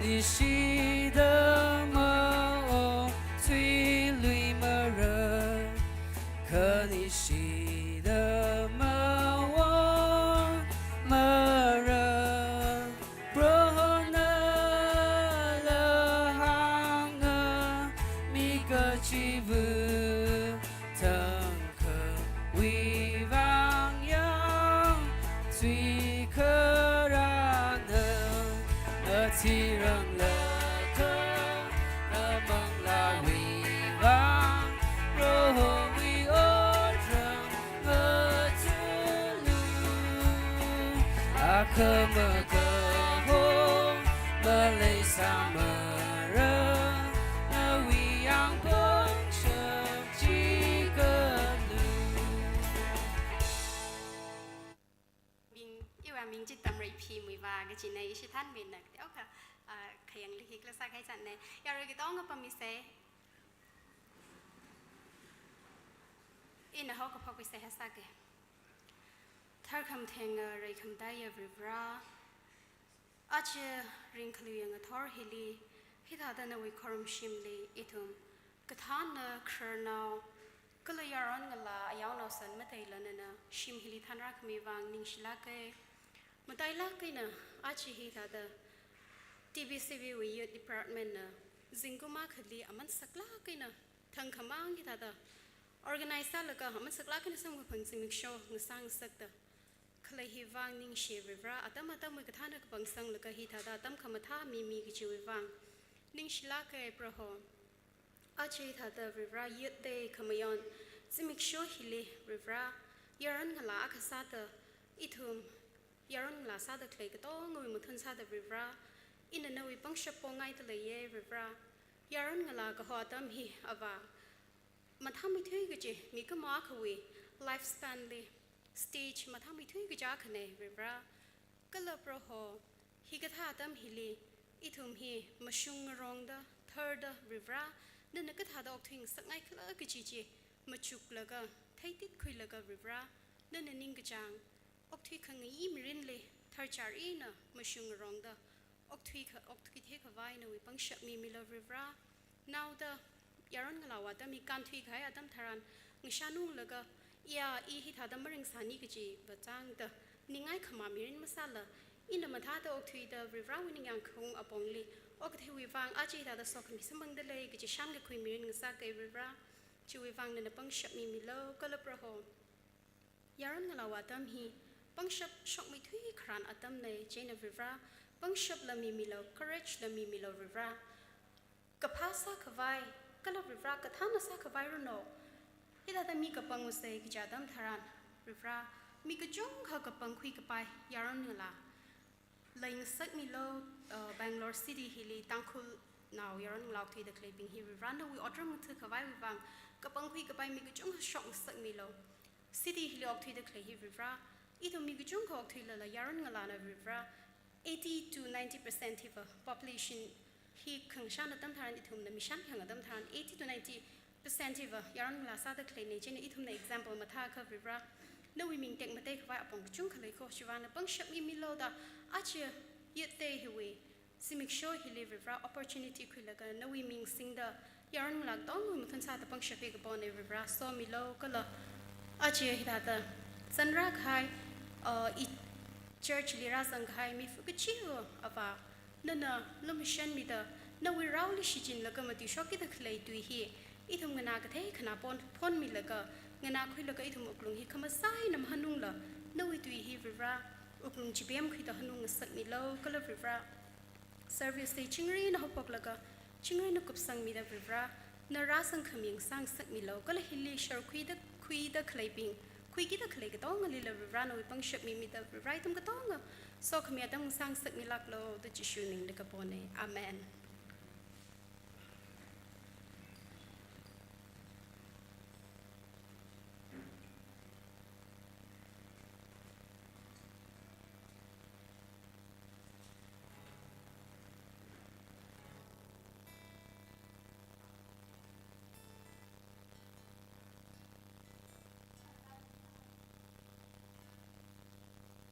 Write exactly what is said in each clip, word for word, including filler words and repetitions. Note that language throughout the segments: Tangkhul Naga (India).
Ishida maong, suiluimara, khanishida maong mara, Prohona lahanga mi kachiva tangkhawui vang yang, suikharana nathirang lakha, namanglāwui vang, Prohowui otram ngatulu, akhama kaho maleisāmara, nawui yang pangshap chikalu. Ming, iwui ming chi Tamreiphim Muivah kajina, ishi thanmina, teokha, ah, khayangli hi kala sākahai zatna. Yarui katonga pamisa. Ina haokaphok seihā sāga. Tharkhamatheng, ah, reikhamataiya Varivarā, aja ringkhaluiya ngathor hili, hithāda nawui khorumshimli ithum kathānna khararnao kala yaron ngalā ayarnao san mataila nana shim hili thanrākhami vang ningshilāka. Matailāk eina aja hithāda T B C B wui Youth Department na zingkum akhali aman saklāk eina thangkhamang hithāda organize sālaga aman saklāk eina samkaphang zimiksho ngasā ngasakta khalei hi vang ningshi Varivarā, atam atamwui kathānna kapang sanglaga hithāda atam khamathā mimi kajiwui vang ningshilāka Proho. Aja hithāda Varivarā Youth Day khamayon zimiksho hili Varivarā, yaron ngalā akha sāda, ithum yaron ngalā sāda khalei katongawui mathun sāda Varivarā, ina nawui pangshap pongaida leiya Varivarā. Yaron ngalā kaho atam hi ava mathāmeithui kaji, mikumo akhawui lifespan li stage mathāmeithui kaja akhana Varivarā. Kala Proho, hikathā atam hili ithum hi mashung ngarongda, tharda Varivarā, nana kathāda okthui ngasakngaikhala kaji chi machuklaga, theititkhuilaga Varivarā, nana ningkachāng okthui khangayi mirinli tharchar eina mashung ngarongda okthui kha, okthui theikhavai nawui pangshap mimilo Varivarā. Naoda yaron ngalāwui atam hi kānthuikahai atam tharan ngashanunglaga, iya, i hithāda maringsāni kajiva changda ningai khamā mirin masāla, ina mathāda okthuida Varivarāwui ningyāng khaung apongli okathuiwui vang aja hithāda sokhami samphangda lei kaji shānkakhui mirin ngasaka Varivarā. Chiwui vang nana pangshap mimilo kala Proho. Yaron ngalāwui atam hi pangshap shokmeithui kharān atamna, chieina Varivarā, pangshapla mimilo, courage la mimilo Varivarā. Kaphā sākhavai, kala Varivarā kathānna sākhavai rano, hithāda mi kapangvāsa kaja atam tharan, Varivarā, mi kachungkha kapangkhui kapai yaron ngalā leingasakmilo, uh, Bangalore City hili Tangkhulnao yaron ngalā okthuida khaleibing hi Varivarā, nawui otram ngathākhavaiwui vang kapangkhui kapai mi kachungkha shokngasakmilo. City hili okthuida khalei hi Varivarā, ithum mi kachungkha okthuilala yaron ngalāna Varivarā, eighty to ninety percent hiva population hi khangashan atam tharan, ithumna mishan hāng atam tharan eighty to ninety percent hiva yaron ngalā sāda khaleina, chieina ithumna example mathākha Varivarā, nawui ming tekmateikhavai apong kachungkha leiko, chiwui vang nana pangshap mimilo da aja Youth Day hiwui zimiksho hili Varivarā opportunity khuilaga nawui ming singda yaron ngalā katongawui mathun sāda pangshap mikapona Varivarā, somilo kala aja hithāda zanrākahai, uh, i church li rāzangkahai mi fu kachiva ava, nana lumashanmida, nawui raoli shichinlaga matuishokkida khalei tui hi ithum nganā kathei khanā phon, phonmilaga, nganākhuilaga ithum wuklung hi khamasai eina mahānungla, nawui tui hi Varivarā, wuklung chipemkhuida hānung ngasakmilo kala Varivarā, service hi chingri eina haophoklaga chingri eina kupsangmida Varivarā, na rāzangkhami ngasā ngasakmilo, kala hili shārkhuida, khuida khaleibing, khuikida khalei katongalila Varivarā nawui pangshap mimida Varivarā ithum katonga sokhami atam ngasā ngasakmilāklo da Jishu mingli kapona. Amen.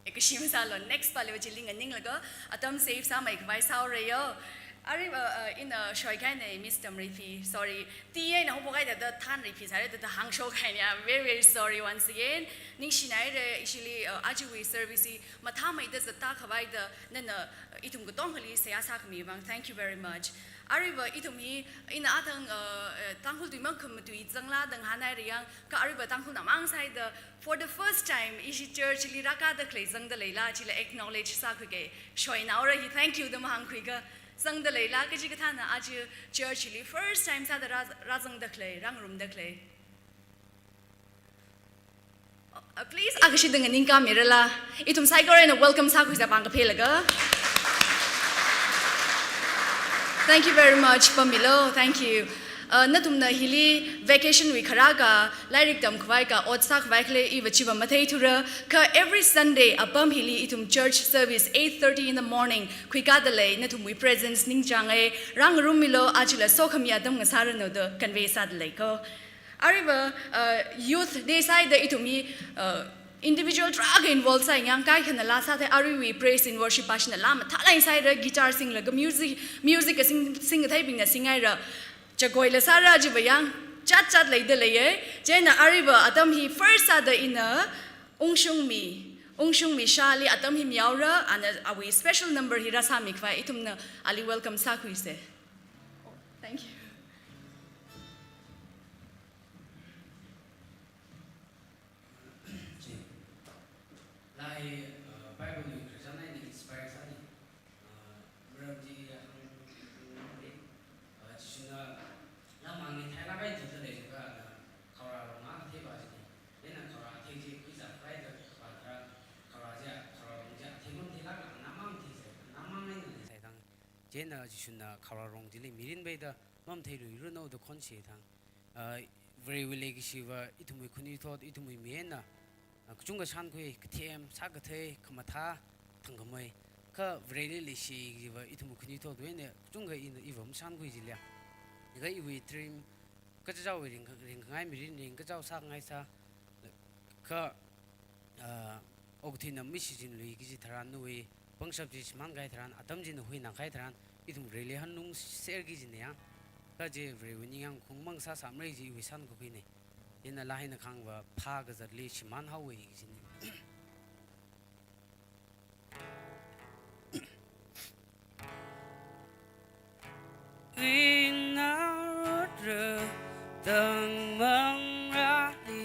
Ekashim sālo, next pali va chili nganinglaga, atam save sāmeikhavai sāhaora yo. Arui, uh, uh, ina shoikahaina Miss Tamriphi, sorry. T A na hopokhaida da Thanriphi sāra da da hāngshokhaina. I'm very, very sorry once again. Ningshinaira ishili, uh, ajawui service hi mathāmeida zatda khavaida nana, uh, ithum katongali seihā sākhami vang. Thank you very much. Aruiva ithum hi ina athang, uh, uh, Tangkhul tui mang khamatui zangla da ngahānhaira yang, kha aruiva Tangkhulna mang sāhaida for the first time ishi church li rākāda khalei zangda leila chila acknowledge sākhuiga. Shoinaora hi thank you da mahāngkhuiga. Zangda leila kaji kathāna aja church li first time sāda rā, rāzangda khalei, rāngarumda khalei. Uh, please, akhashi da nganingkamirala. Ithum saikora eina welcome sākhuisa pāng kaphelaga. Thank you very much, Pamilo. Thank you. Uh, nathumna hili vacation wui kharā ka, lairik tamkhavai ka, ot sākhavai khalei iva chiva matheithura. Kha every Sunday apam hili ithum church service eight thirty in the morning khuikāda lei, nathumwui presence ningchānga, rāngarummilo, ajala sokhami atam ngasāranu da convey sāda lei ko. Aruiva, uh, Youth Day sāhaida ithum hi, uh, individual tarākha involve sāi yang, kaikhanala sāthei, aruiwui praise and worship pāshina la mathālāk sāhaira, guitar singlaga music, music kasing, singkatheibingna singhaira. Jagoila sāra chiva yang, chat chat leida leiya. Chieina aruiva atam hi first sāda ina Ungshungmi, Ungshungmi Shah li atam hi mihaora, ana awui special number hi rāsāmikhavai ithumna ali welcome sākhuisa. Oh, thank you. Laa hi, uh, Bible wui khararchan eina inspire sāi. Uh, maram chi hāng, uh, Jishuna laa mangli theilāk kahai thāda leilaga, uh, khaorarong akha theiva jina. Ina khaora thei chi khuizā khavai da kapā tharan, khaora chi, khaorarong chi thei matheilākla, namang thei sai, namang eina lei sai thang. Chieina Jishuna khaorarong chili mirin peida matheilui ranu da khon shi thang. Uh, Varewui leikashiva ithumwui khanuithot, ithumwui mi eina, uh, kachungkha shānkhui, kathem, sākathei, khamathā, thangkhamei. Kha Vareli leishi kajiva ithumwui khanuithotwui eina kachungkha ina iva mashānkhui jilei. Kha iwui dream, kachichāwui ring, ringkhangai mirin ringkachao sāngai sā. Kha, ah, okathuina mashichinlui kaji tharan nawui pangshap chi shimānkahai tharan, atam china huinakahai tharan, ithum Vareli hanungserki kajina ya. Kha chi Varewui ningyāng khaung mang sāsāmara kaji iwui shānkakhuina. Ina laa hina khangva phākazatli shimānhaowa kajina. Ina rotra tangmangrali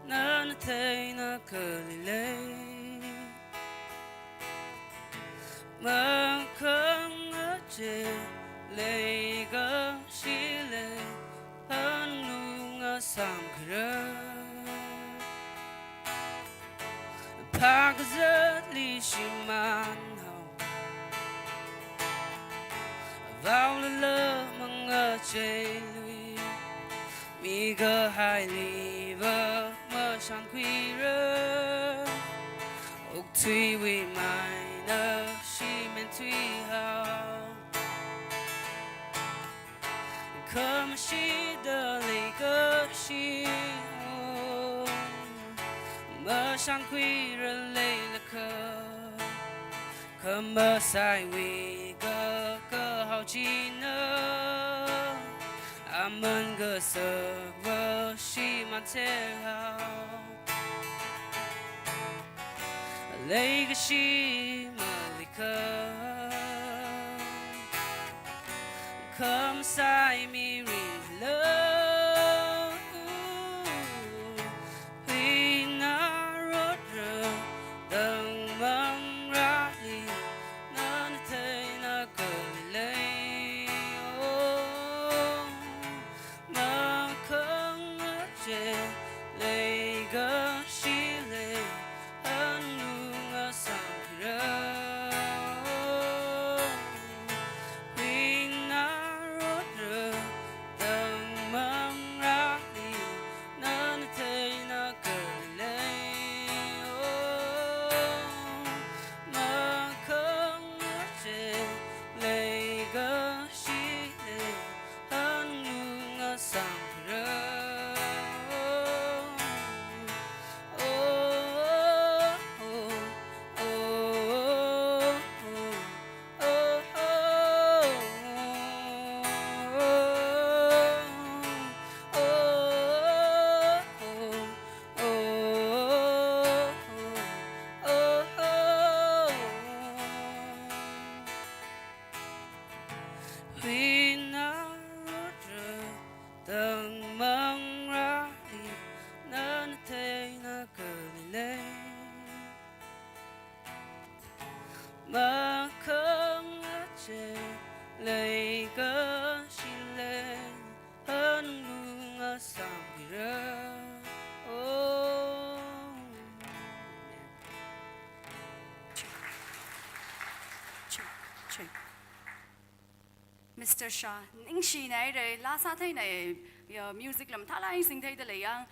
nana theina kali lei. Makhangacheila leikashi lei, hanunga samkhuira. Phākazatli shimānhao, vaolala mangacheilui, mikahailiva mashānkhuira, okathuiwui maina shimen thuihao. Khamashida leikashi, oh, mashānkhuira leilakha, khamasaiwui kakahao china, aman kasakva shimānserhao. Leikashi malikha, khamasai mirinla, huina rotra tangmangrali nana theina kali lei. Oh, makhangacheila leikashi lei, hanunga samkhuira. Huina rotra tangmangrali Pina rotra tangmang rali nana theina kalilei. Makang ache leika shile hanunga sambira. Oh. Check, check. Mister Shah, ningshinaire, laa sātheinaye, ya, music lam thalai singtheida lei yang,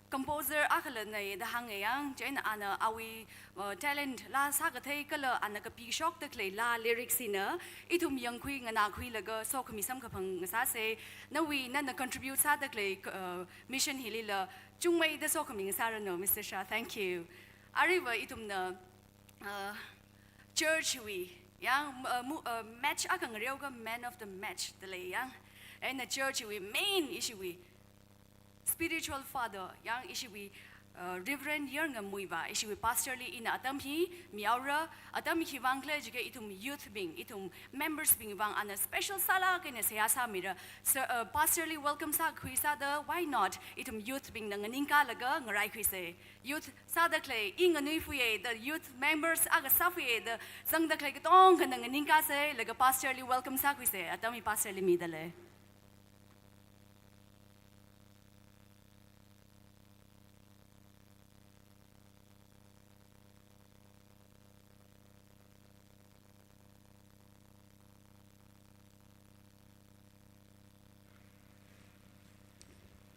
composer akhalanaye da hānge yang, chieina ana awui, uh, talent laa sākathei kala ana kapishokda khalei laa lyrics hina, ithum yangkhui nganākhuilaga sokhami samkaphang ngasāse, nawui nana contribute sāda khalei, uh, mission hilila, chungmeida sokhami ngasāranu, Mister Shah, thank you. Aruiva ithumna, uh, church wui, yang, uh, mu-, uh, match akha ngareoga man of the match da lei yang. Eina church wui main ishiwui spiritual father, yang ishiwui, uh, Reverend Yarngamwui va, ishiwui pastor li ina atam hi mihaora, atam hi vang khalei jike ithum youth bing, ithum members bing vang ana special sālāk eina seihā sāmira. So, uh, pastor li welcome sākhui sāda, why not? Ithum youth bingna nganingkālaga ngaraikhuise. Youth sāda khalei, i nganuifuye da, youth members akha sāfuye da, zangda khalei katongkhana nganingkāse, laga pastor li welcome sākhuise, atam hi pastor li mida lei.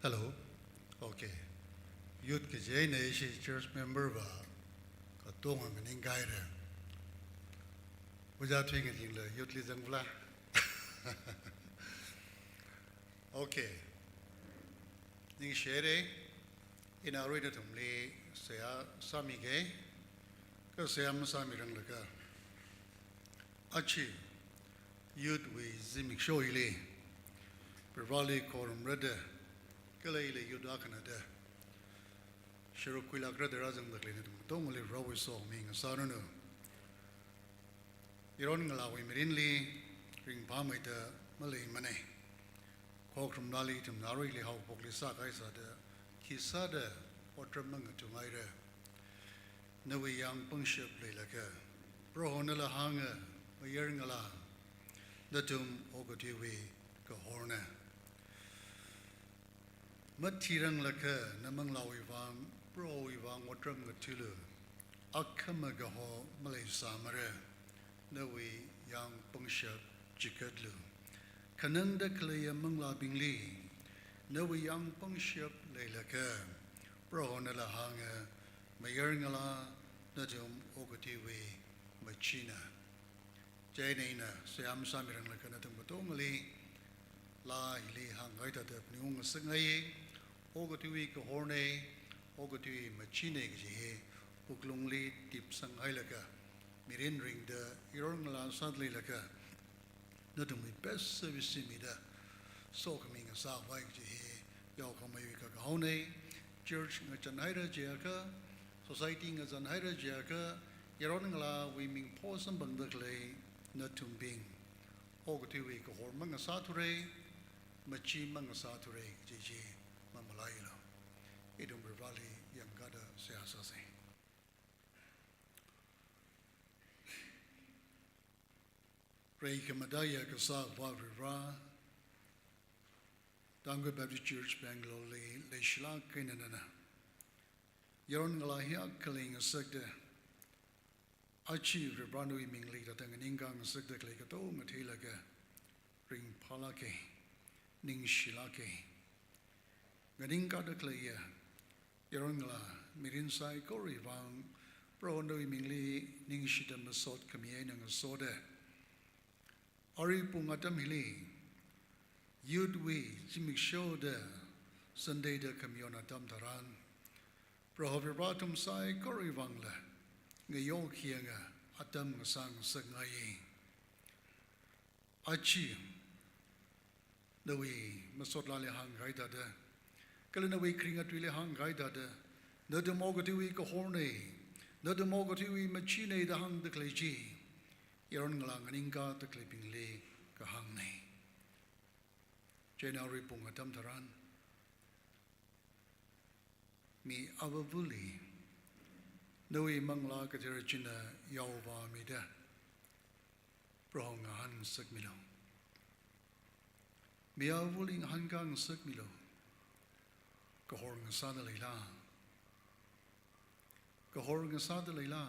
Hello. Okay. Youth kaji eina ishi church member va katonga nganingkahaira. Ojā Thuingatingla youth li zangphala. Okay. Ningshire, ina arui nathumli seihā sāmige, kha seihā masāmiranglakha, achi youth wui zimiksho hili, Varivarali khorumrada, kala ili youth akhana da, sharuk khuilākra da rāzangda khalei nathum katongali Varewui sokhami ngasāranu. Yaron ngalāwui mirinli ringphāmeida maleimane. Khokharum lali ithumna aruili haophokli sākahai sāda, khi sāda otram mangatungaira. Nawui yāng pangshap leilakha, Prohonala hānga, mayarngalā, nathum okathuiwui kahorna. Mathiranglakha namanglāwui vang, Prohowui vang otram ngatulu. Akhama kaho maleisāmara, nawui yāng pangshap chikatlu. Khanangda khaleiya manglābingli, nawui yāng pangshap leilakha, Prohonala hānga, mayarngalā, nathum okathuiwui machina. Chieina ina seihā masāmiranglakha nathum katongali, laa hili hāngkahai thāda phaningung ngasakngai, okathuiwui kahorna, okathuiwui machina kaji hi, wuklungli tipsanghailaga, mirin ringda, yaron ngalā sāda leilakha, nathumwui best service hi mida, sokhami ngasāvai kaji hi, yaokhameiwui kakahaona, church ngachānhaira jiakha, society ngachānhaira jiakha, yaron ngalāwui mingpho samphangda khalei nathumbing, okathuiwui kahor mangasāthura, machi mangasāthura kaji chi mamalailu. Ithum Varivarali yangkāda seihā sāsa. Reikhamataiya Kasā Akhava Varivara, Tangkhul Baptist Church Bangalore li leishilāk eina nana yaron ngalā hiyākha leingasakda, achi Varivara nawui mingli thāda nganingkā ngasakda khalei katonga theilaga, ringphālāka, ningshilāka. Nganingkāda khaleiya yaron ngalā mirin saikorawui vang, Proho nawui mingli ningshida masot khami eina ngasoda, arui pung atam hili, youth wui zimikshoda Sunday da khamayon atam tharan, Proho Varivara athum saikorawui vangla, ngayokyanga atam ngasā ngasakngai. Achi, nawui masotlali hāngkahai thāda, kala nawui kharinga tuili hāngkahai thāda, nathum okathuiwui kahorna, nathum okathuiwui machina da hāngda khalei chi, yaron ngalā nganingkāda khaleibingli kahāngna. January pung atam tharan, mi avavali nawui manglā kathara china yaovāmida Proho ngahānngasakmilu. Mi avavali ngahānkāngasakmilu. Kahor ngasāda leila? Kahor ngasāda leila?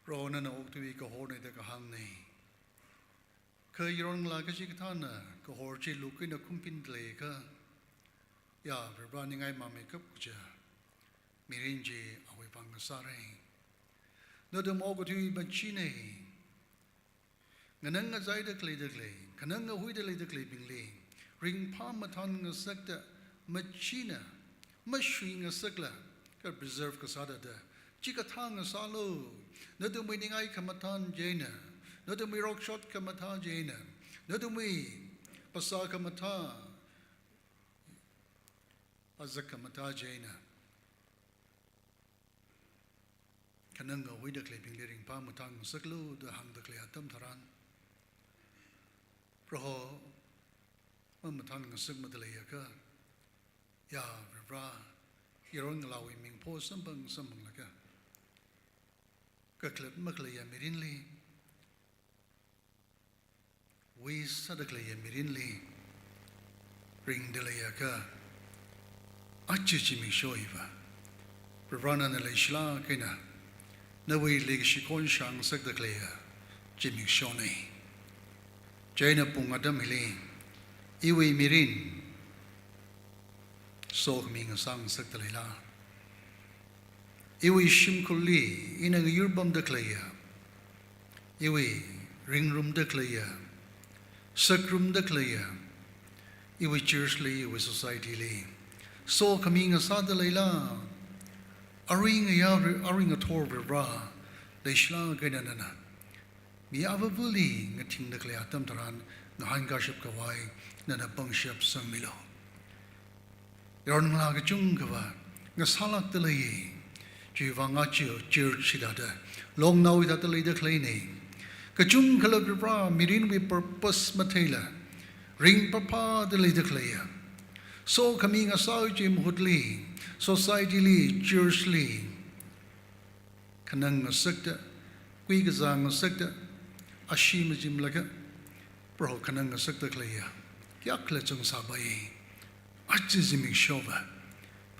Proho nana okathuiwui kahorna da kahāngna. Kha yaron ngalā kachikathāna kahor chi luk eina khumpinda leiakha, ya, Varivarā ningai mameikap kaja mirin chi awui vang ngasāra. Nathum okathuiwui machina. Nganang ngachaida khaleida khalei, khanang ngahuida leida khaleibingli ringphā mathānngasakta, machina mashuingasakla, kha preserve kasāda da, chikathā ngasālu. Nathumwui ningai khamathā chieina, nathumwui rokshot khamathā chieina, nathumwui phasā khamathā, azak khamathā chieina, khanang ngahuida khaleibingli ringphā mathānngasaklu da hāngda khalei atam tharan, Proho mamathānngasakmada leiakha, ya Varivarā, yaron ngalāwui ming pho samphang samphanglaga, kakhalat makhaleiya mirinli, wisāda khaleiya mirinli ringda leiakha, aja zimiksho hiva Varivarā nana leishilāk eina nawui leikashi khon shāngasakda khaleiya zimikshona. Chieina pung atam hili iwui mirin sokhami ngasāngasakda leila? Iwui shimkhurli ina ngayurpamda khaleiya, iwui ringrumda khaleiya, sakrumda khaleiya, iwui church li, iwui society li sokhami ngasāda leila? Arui ngayā, arui ngathor Varivarā, leishilāk eina nana mi avavali ngathingda khalei atam tharan ngahānkashap khavai nana pangshap sangmilu. Yaron ngalā kachungkhava ngasālākda lei. Chiwui vang aja church hithāda, longnao hithāda leida khaleina. Kachungkhala Varivarā mirinwui purpose matheila ringphāphāda leida khaleiya, sokhami ngasāwui chi mahutli, society li, church li khanang ngasakta, kuikazā ngasakta, ashee majimlaga Proho khanang ngasakta khaleiya kayākhala chang sāpai. Aja zimikshova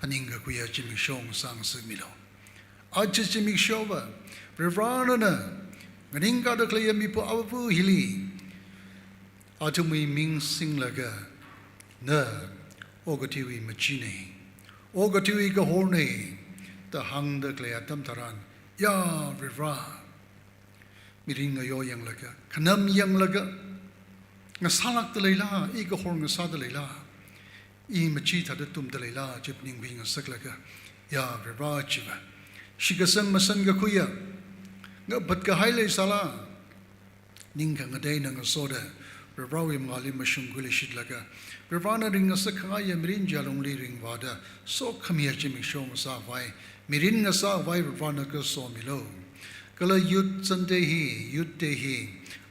phaningkakhuiya zimiksho ngasāngasakmilu. Aja zimiksho va Varivarā nana nganingkāda khaleiya mipā avava hili athumwui ming singlaga, na okathuiwui machina, okathuiwui kahorna da hāngda khalei atam tharan, ya Varivarā, mirin ngayo yanglaga, khanam yanglaga, ngasālākda leila, i kahor ngasāda leila, i machee thāda tumda leila, chi phaningkhui ngasaklaga, ya Varivarā chiva shitkasang masan kakhuiya ngaphat kahai leisāla, ning khangateina ngasoda Varivarāwui mangāli mashungkhui leishitlaga, Varivarāna ringngasak khangaiya mirin chi alungli ringvāda, sokhamiya zimiksho ngasāvai, mirin ngasāvai Varivarāna kasomilu. Kala Youth Sunday hi, Youth Day hi,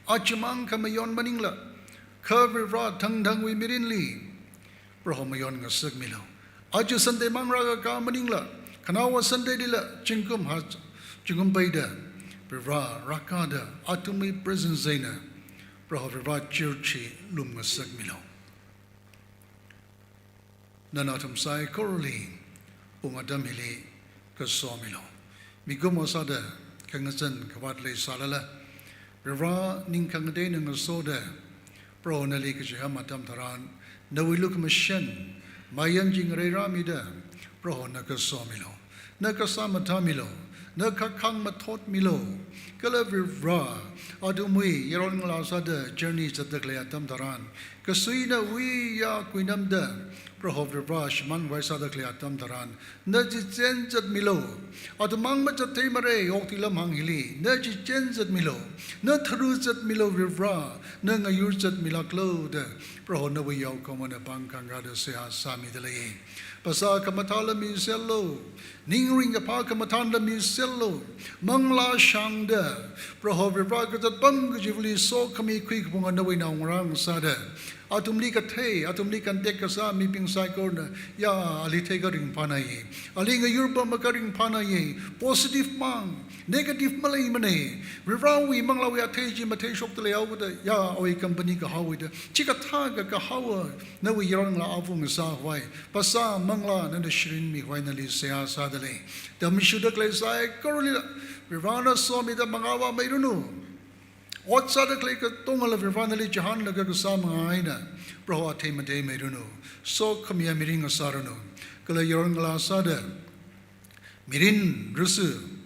ajamang khamayon maningla, kha Varivarā thangthangwui mirinli Proho mayon ngasakmilu. Aja Sunday mang rākakā maningla, khanaowa Sunday lila zingkum ha, zingkum peida Varivarā rākāda athumwui presence eina Proho Varivarā church hi lumngasakmilu. Nana athum saikorali pung atam hili kasomilu. Mikumo sāda khangazan khavāt leisālala, Varivarā ning khangateina ngasoda Proho nali kachiham atam tharan, nawui lukhamashan mayan chi ngareirāmida Proho na kasomilu. Na kasā mathāmilu, na kakhang mathotmilu. Kala Varivarā, athumwui yaron ngalā sāda journey zatda khalei atam tharan, kasuina wuiya kuinamda Proho Varivarā shimānvai sāda khalei atam tharan, na chichen zatmilu. Athum mang mazattheimara, okathui lamhāng hili na chichen zatmilu. Na tharu zatmilu Varivarā, na ngayur zatmilāklu da Proho nawui yaokhamana pāng khangarāda seihā sāmida lei. Phasā khamathāla miselu, ning ringkaphā khamathānla miselu, manglā shāngda, Proho Varivara kazat apam kachivali sokhami khuikaphunga nawui naongarā ngasāda, athumli kathei, athumli contact kasā mibing saikorana, ya, ali theikha ringphānāya, ali ngayurpam akha ringphānāya, positive mang, negative maleimana. Varivarawui manglāwui athei chi matheishokda leihaoda, ya, awui company kahaowuida, chikathā ka kahaowa, nawui yaron ngalā apong sākhavai, phasā manglā nana shirin mikhavai nali seihā sādalei. Tamshuda khalei saikorali Varivarana somida mangāvāmeiranu. Ot sāda khalei katongala Varivarana nali chihānlaga kasā manga eina, Proho athei matheimeiranu. Sokhamiya mirin ngasāranu. Kala yaron ngalā sāda mirin rasu,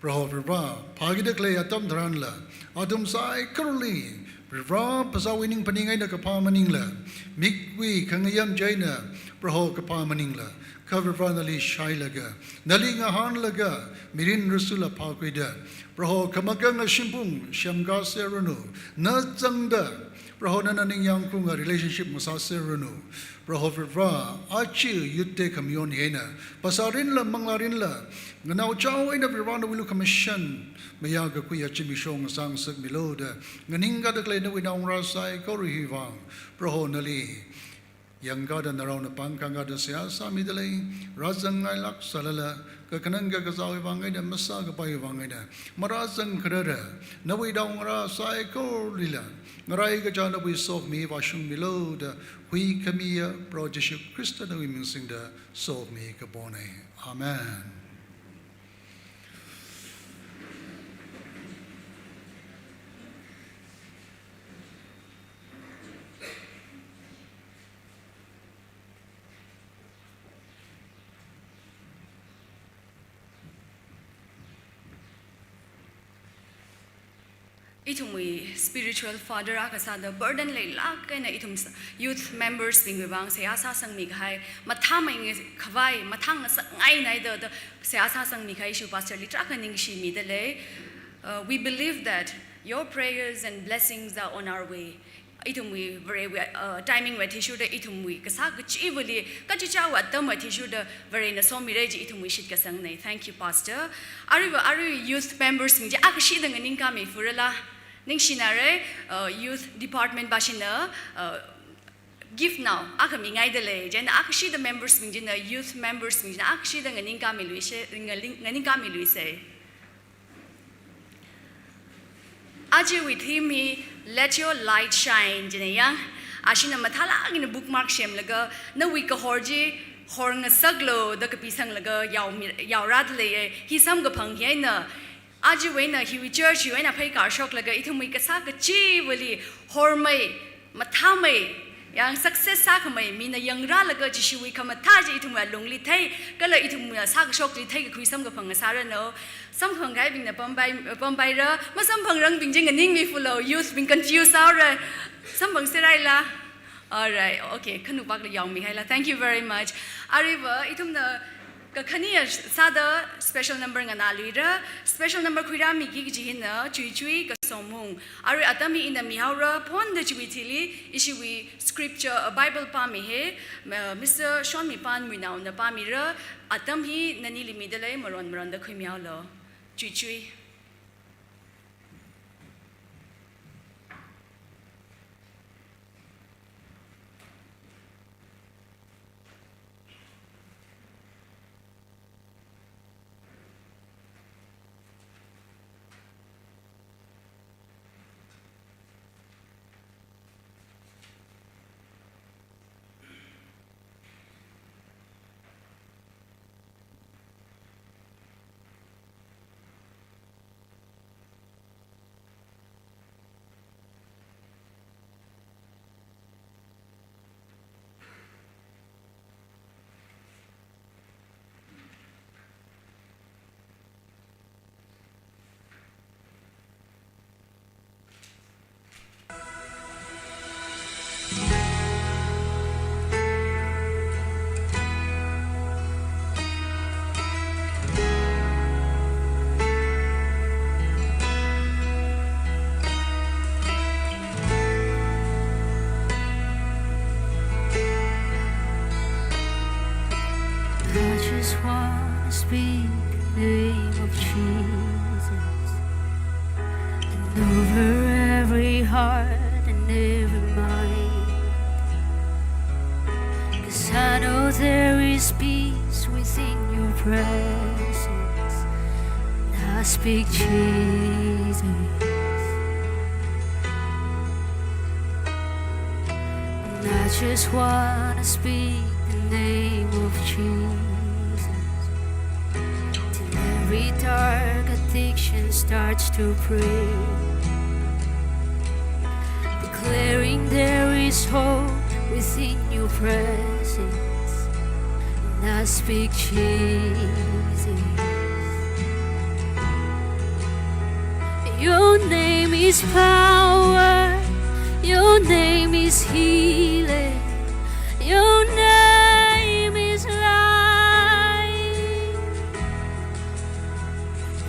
Proho Varivara, phākida khalei atam tharanla, athum saikorali, Varivara phasāwui ningphaning eina kaphā maningla, mikwui khangayam chieina, Proho kaphā maningla, kha Varivara nali shailaga, nali ngahānlaga, mirin rasula phākhuida, Proho khamakanga shimphung semkā seranu, na zangda, Proho nana ningyāng khaunga relationship ngasā seranu, Proho Varivara, aja youth day khamayon hi eina, phasā rinla, manglā rinla, nganao chao eina Varivara nawui lukhamashan, mayā kakhuiya zimiksho ngasā ngasakmilu da, nganingkāda khalei nawui naongarā saikora hiwui vang, Proho nali yangkāda narao napāng kangkāda seihā sāmidalei, rāzangngailāk sālala, kakhanang kakazāwui vang eina, masā kapaiwui vang eina, marāzang kharara, nawui naongarā saikoralila, ngarai kachā nawui sokhami vāshungmilu da, huikhamiya Proho Jishu Khrista nawui ming singda sokhami kapona. Amen. Ithumwui spiritual father akha sāda burden leilāk eina ithum s-, youth members bingwui vang seihā sāsangmi kahai, mathāmei ngi khavai, mathāngasakngai eina da, da seihā sāsangmi kahai ishiwui pastor li tarākha ningshimidalei. Uh, we believe that your prayers and blessings are on our way. Ithumwui Varewui, uh, timing wui athishurda ithumwui kasā kachivali, kachichāwui atam wui athishurda Varena somira chi ithumwui shitkasangna. Thank you, Pastor. Aruiva, arui youth members bing chi akhashida nganingkāmi furala. Ningshinara, uh, youth department bashina, uh, gift nao akha mingaidalei. Chieina akhashida members bing china, youth members bing china akhashida nganingkāmiluise, ngaling-, nganingkāmiluise. Ajawui theme hi, "Let your light shine," jina yang. Ashina mathālāk eina bookmark semlaga, nawui kahor chi horngasaklu da kapisanglaga yaomi-, yaorādalei. Hi samkaphang hi eina, ajawui eina hiwui church hiwui eina pheikar shoklaga, ithumwui kasā kachivali hormei, mathāmei, yang success sākhamei, mina yangrālaga Jishuwui khamathā chi ithumwui alungli thei, kala ithumwui sākashokli theikakhui samkaphang ngasāranu. Samphangkahaibingna pampai, pampaira, masamphangrangbing chi nganingmi fulu, youth bing confuse haora. Samphang seraila. Alright, okay, khanupak la yaomihaila. Thank you very much. Aruiva, ithumna kakhane sāda special number nganāluira, special number khuirāmiki kaji hina Chuichui Kasomung. Arui atam hi ina mihaora, phonda chiwui thili, ishiwui scripture, uh, Bible pāmihe, uh, Mister Shonmipan Muinaona pāmira, atam hi nanili midalei, maron maronda khuimihaolu. Chuichui. Just wanna speak the name of Jesus, and over every heart and every mind. 'Cause I know there is peace within your presence. And I speak Jesus. And I just wanna speak the name of Jesus till every dark addiction starts to break, declaring there is hope within your presence. And I speak Jesus. Your name is power. Your name is healing. Your name is life.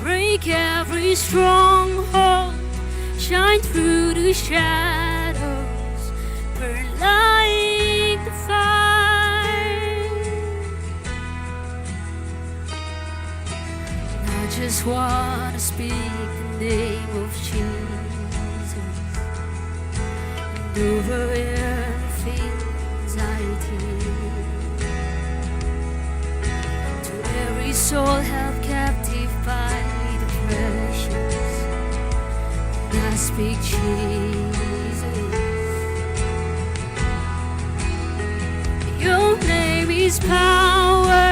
Break every stronghold. Shine through the shadows. Burn like the fire. And I just wanna speak the name of Jesus. And over every anxiety, to every soul held captive by depressions, and I speak Jesus. Your name is power.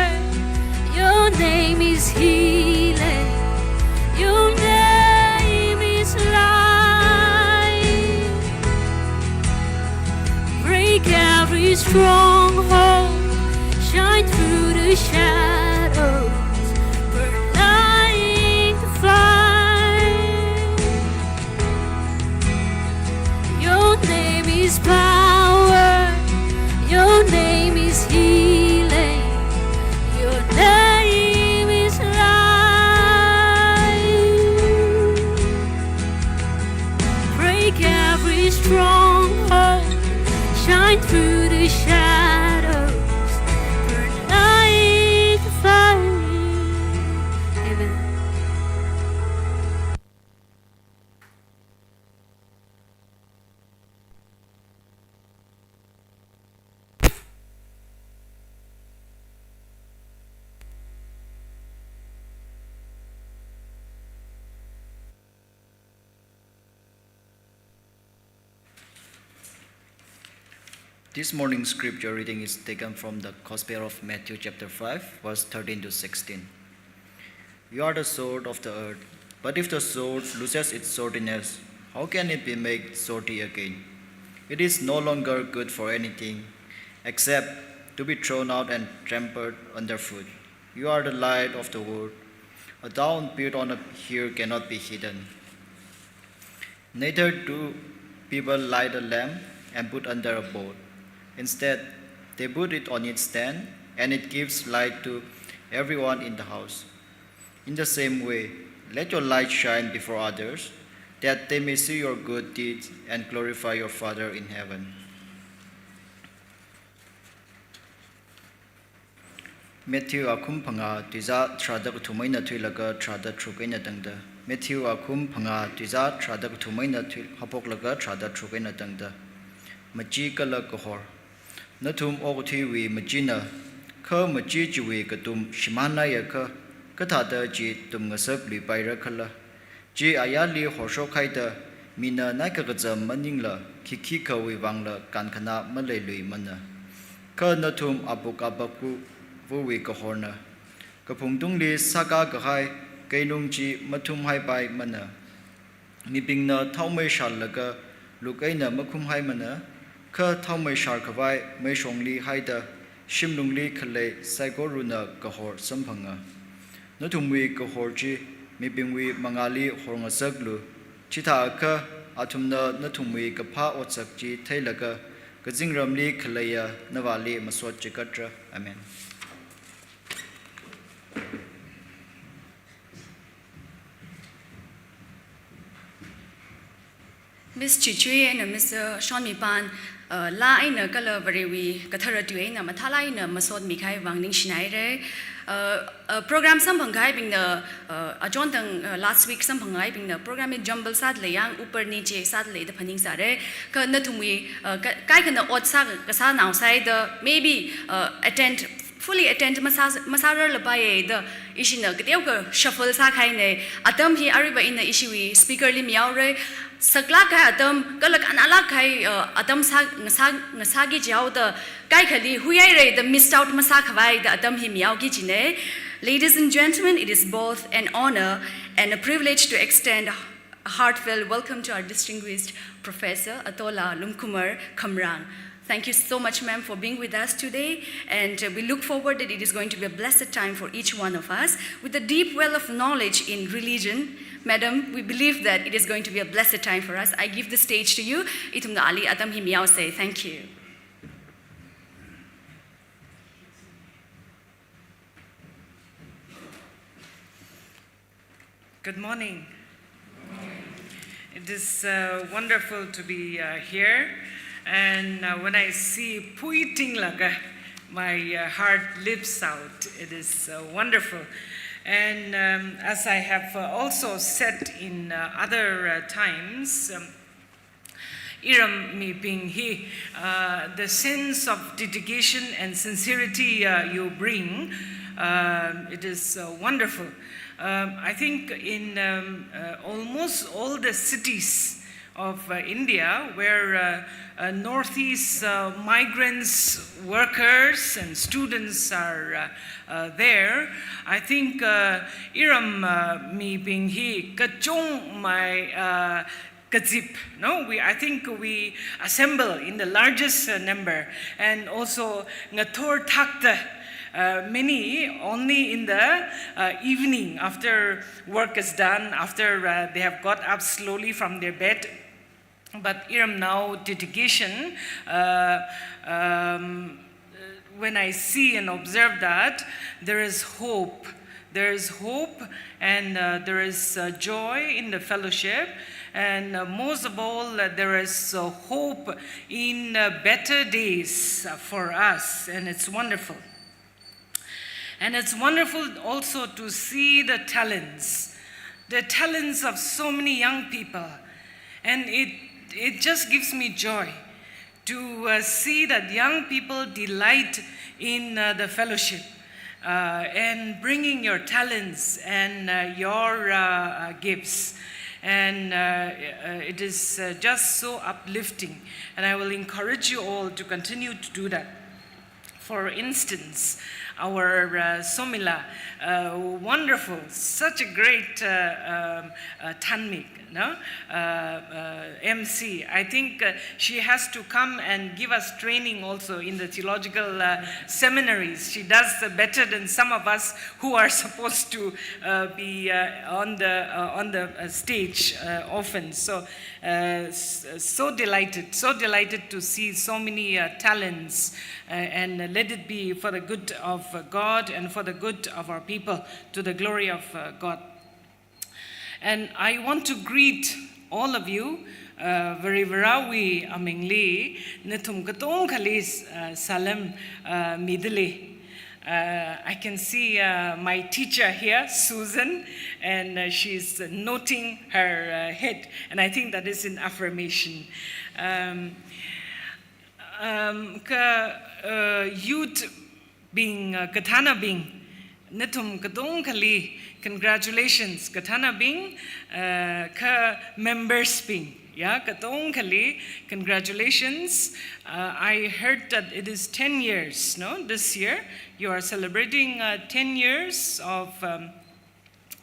Your name is healing. Your name is life. Break every stronghold. Shine through the shadows. Burn like the fire. Your name is power. Your name is healing. Your name is life. Break every stronghold. Shine through the shadows. Burn like the fire. Amen. This morning's scripture reading is taken from the Gospel of Matthew chapter five, verse thirteen to sixteen. You are the salt of the earth, but if the salt loses its saltiness, how can it be made salty again? It is no longer good for anything except to be thrown out and trampled underfoot. You are the light of the world. A town built on a hill cannot be hidden. Neither do people light a lamp and put under a bowl. Instead, they put it on its stand, and it gives light to everyone in the house. In the same way, let your light shine before others, that they may see your good deeds and glorify your Father in heaven. Matthew akhum phangā tuizā tharāda kathum eina thuilaga tharāda tharuk eina tangda. Matthew akhum phangā tuizā tharāda kathum eina thui haophoklaga tharāda tharuk eina tangda. Machee kala kahor. Nathum okathuiwui macheena, kha machee chiwui katum shimānhaiakha, kathāda chi tumngasak luipaira khala? Chi ayarli horshok haida, mina naikakazam maningla, khikhikhawui vangla kankhana maleiluimana. Kha nathum apuk apakvawui kahorna. Kaphungtungli sākā kahai keinung chi mathumhaipaimana. Mibingna thaomei shārlaga luk eina makhumhaimana, kha thaomei shārkhavai meishongli haida, shimlungli khalei saikorana kahor samphanga. Nathumwui kahor chi mibingwui mangāli horngasaklu, chithākha athumna nathumwui kaphā otsak chi theilaga, kazingramli khaleiya Navāli masot chigatra. Amen. Miss Chichui eina Mister Shonmipan, uh, laa eina kala Varewui kathara tui eina mathālāk eina masotmi kahai vang ningshinaire. Uh, uh, program samphangkahaibingna, uh, achon thang, uh, last week samphangkahaibingna program hi jumble sāda lei, yang upar niche sāda lei da phaningsāra. Kha nathumwui, uh, ka-, kaikhana ot sā, kasā nao sāi da, maybe, uh, attend, fully attend masā, masārarlapaiya da, ishina kateokha shuffle sākahaina. Atam hi aruiva ina ishiwui speaker li mihaora. Saklāk kahai atam, kala kannalāk kahai, uh, atam sā, ngasā, ngasāki jihaoda, kaikhali huihaira da miss out masākhavai da atam hi mihaoki kajina. Ladies and gentlemen, it is both an honor and a privilege to extend a heartfelt welcome to our distinguished Professor Atola Lungkumar Khamrang. Thank you so much, ma'am, for being with us today, and, uh, we look forward that it is going to be a blessed time for each one of us. With a deep well of knowledge in religion, madam, we believe that it is going to be a blessed time for us. I give the stage to you. Ithumna ali atam hi mihaosa. Thank you. Good morning. It is, uh, wonderful to be, uh, here. And, uh, when I see Puiting Laga, my, uh, heart leaps out. It is, uh, wonderful. And, um, as I have, uh, also said in, uh, other, uh, times, um, iram mibing hi, uh, the sense of dedication and sincerity, uh, you bring, um, it is, uh, wonderful. Um, I think in, um, uh, almost all the cities of, uh, India where, uh, uh, Northeast, uh, migrants, workers, and students are, uh, uh, there, I think, uh, iram, uh, mibing hi kachungmei, uh, kazip, no? We, I think we assemble in the largest, uh, number, and also ngathor thakta, uh, many only in the, uh, evening after work is done, after, uh, they have got up slowly from their bed. But iram nao dedication, uh, um, when I see and observe that, there is hope. There is hope and, uh, there is, uh, joy in the fellowship. And, uh, most of all, uh, there is, uh, hope in, uh, better days, uh, for us. And it's wonderful. And it's wonderful also to see the talents, the talents of so many young people. And it, it just gives me joy to, uh, see that young people delight in, uh, the fellowship, uh, and bringing your talents and, uh, your, uh, uh, gifts. And, uh, uh, it is, uh, just so uplifting. And I will encourage you all to continue to do that. For instance, our, uh, Somila, uh, wonderful, such a great, uh, um, uh, Thanmik, no? Uh, uh, M C. I think, uh, she has to come and give us training also in the theological, uh, seminaries. She does, uh, better than some of us who are supposed to, uh, be, uh, on the, uh, on the, uh, stage, uh, often. So, uh, s-, so delighted, so delighted to see so many, uh, talents, uh, and let it be for the good of, uh, God and for the good of our people, to the glory of, uh, God. And I want to greet all of you, uh, Varivarawui amingli, nathum katongkhali, uh, salem, uh, mida lei. Uh, I can see, uh, my teacher here, Susan, and, uh, she's noting her, uh, head, and I think that is an affirmation. Um, um, ka, uh, youth bing, uh, kathānabing, nathum katongkhali, congratulations, kathānabing, uh, ka members bing, ya, katongkhali, congratulations. Uh, I heard that it is ten years, no, this year. You are celebrating, uh, ten years of, um,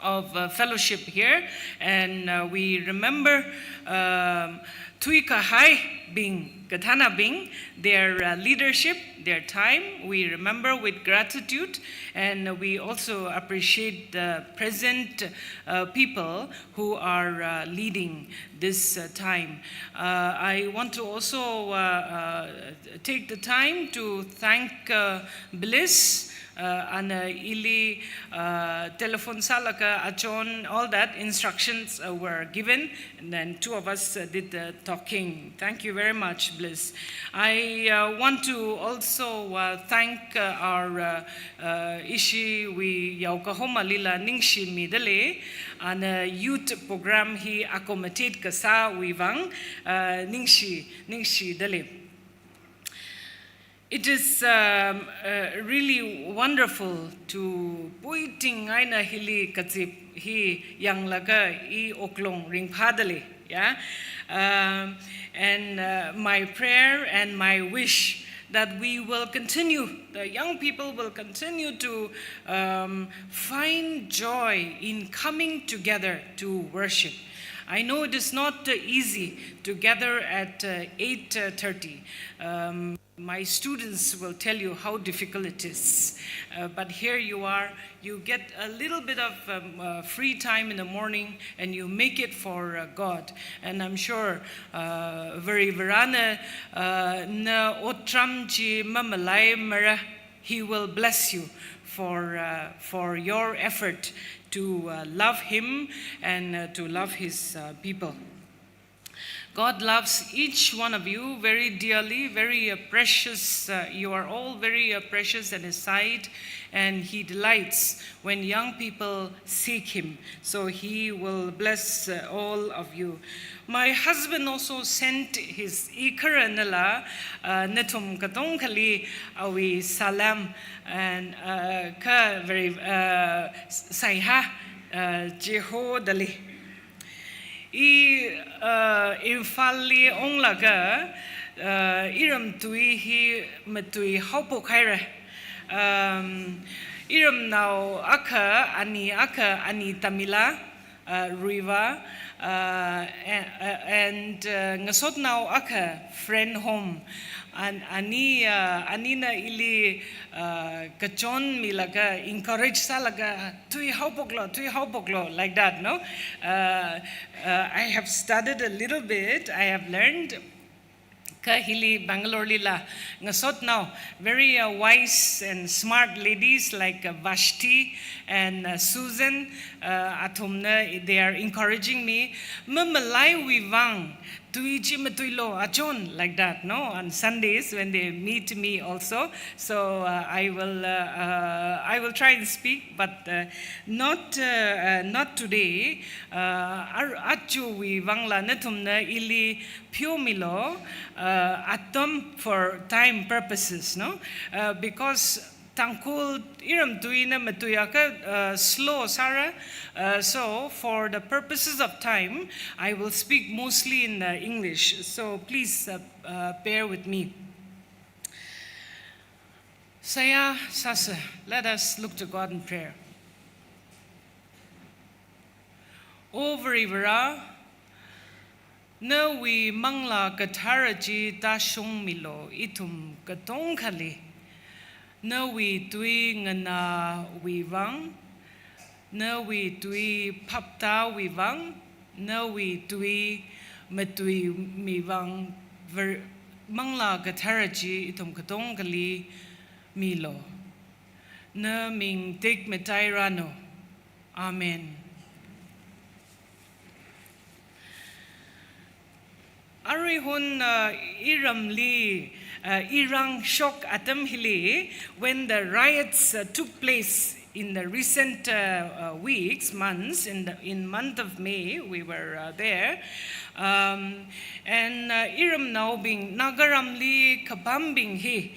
of, uh, fellowship here, and, uh, we remember, um, thuikahai bing, kathānabing, their, uh, leadership, their time. We remember with gratitude, and we also appreciate the present, uh, people who are, uh, leading this, uh, time. Uh, I want to also, uh, uh, take the time to thank, uh, Bliss, uh, and, uh, ili, uh, telephone sālaga achon, all that instructions, uh, were given, and then two of us, uh, did the Talking. Thank you very much, Bliss. I uh, want to also uh, thank uh, our uh, uh, Ishiwui Yaokahomalila Ningshimidalei, and uh, youth program hi accommodate kasāwui vang uh, Ningshi, Ningshidalei. It is um, uh, really wonderful to puiting eina hili kazip hi yanglaga i oklong ringphādalei, yeah. Um, and uh, my prayer and my wish that we will continue, the young people will continue to um, find joy in coming together to worship. I know it is not uh, easy to gather at uh, eight thirty. Um, my students will tell you how difficult it is. Uh, but here you are, you get a little bit of um, uh, free time in the morning and you make it for uh, God. And I'm sure uh, Varivarana uh, na otram chi mamalaimara, He will bless you for, uh, for your effort to uh, love Him and uh, to love His uh, people. God loves each one of you very dearly, very uh, precious. Uh, you are all very uh, precious in His sight, and He delights when young people seek Him. So He will bless uh, all of you. My husband also sent his ikharanala uh, nathum katongkhali awui salam and uh, ka very uh, saiha uh, Jehodalei. I uh, Imphalli onglaga uh, iram tui hi matui haopok haira. Um, iramnao akha, ani akha, ani Tamila, uh, Ruiva, uh, a- uh, and uh, ngasotnao akha, friend home. An- ani uh, anina ili uh, kachon milaga encourage sālaga tui haopoklo, tui haopoklo, like that, no? Uh, uh, I have studied a little bit, I have learned. Ka hili Bangalore lila ngasotnao very uh, wise and smart ladies like uh, Vashti and uh, Susan, uh, athumna, they are encouraging me. Mamalaiwui vang tui chi matuilo achon, like that, no? On Sundays when they meet me also. So uh, I will uh, uh, I will try and speak, but uh, not uh, uh, not today. Uh, ar- achuwui vangla nathumna ili pheomilo uh, atam for time purposes, no? Uh, because Tangkhul iram tuina matuiakha uh, slow sāra. Uh, so for the purposes of time, I will speak mostly in uh, English. So please uh, uh, bear with me. Saya sasa, let us look to God in prayer. O Varivara, nawui Manglā Kathara chi tāshungmilo ithum katongkhali. Nawui tui nganāwui vang, nawui tui phaptāwui vang, nawui tui matuimi vang, Var- Manglā Kathara chi ithum katongkhali milo. Naming tekmatai ranu. Amen. Aruihon uh, iramli uh, irang shok atam hili, when the riots uh, took place in the recent uh, uh, weeks, months, in the in month of May, we were uh, there, um, and uh, iramnaobing, Nagaramli kapambing hi,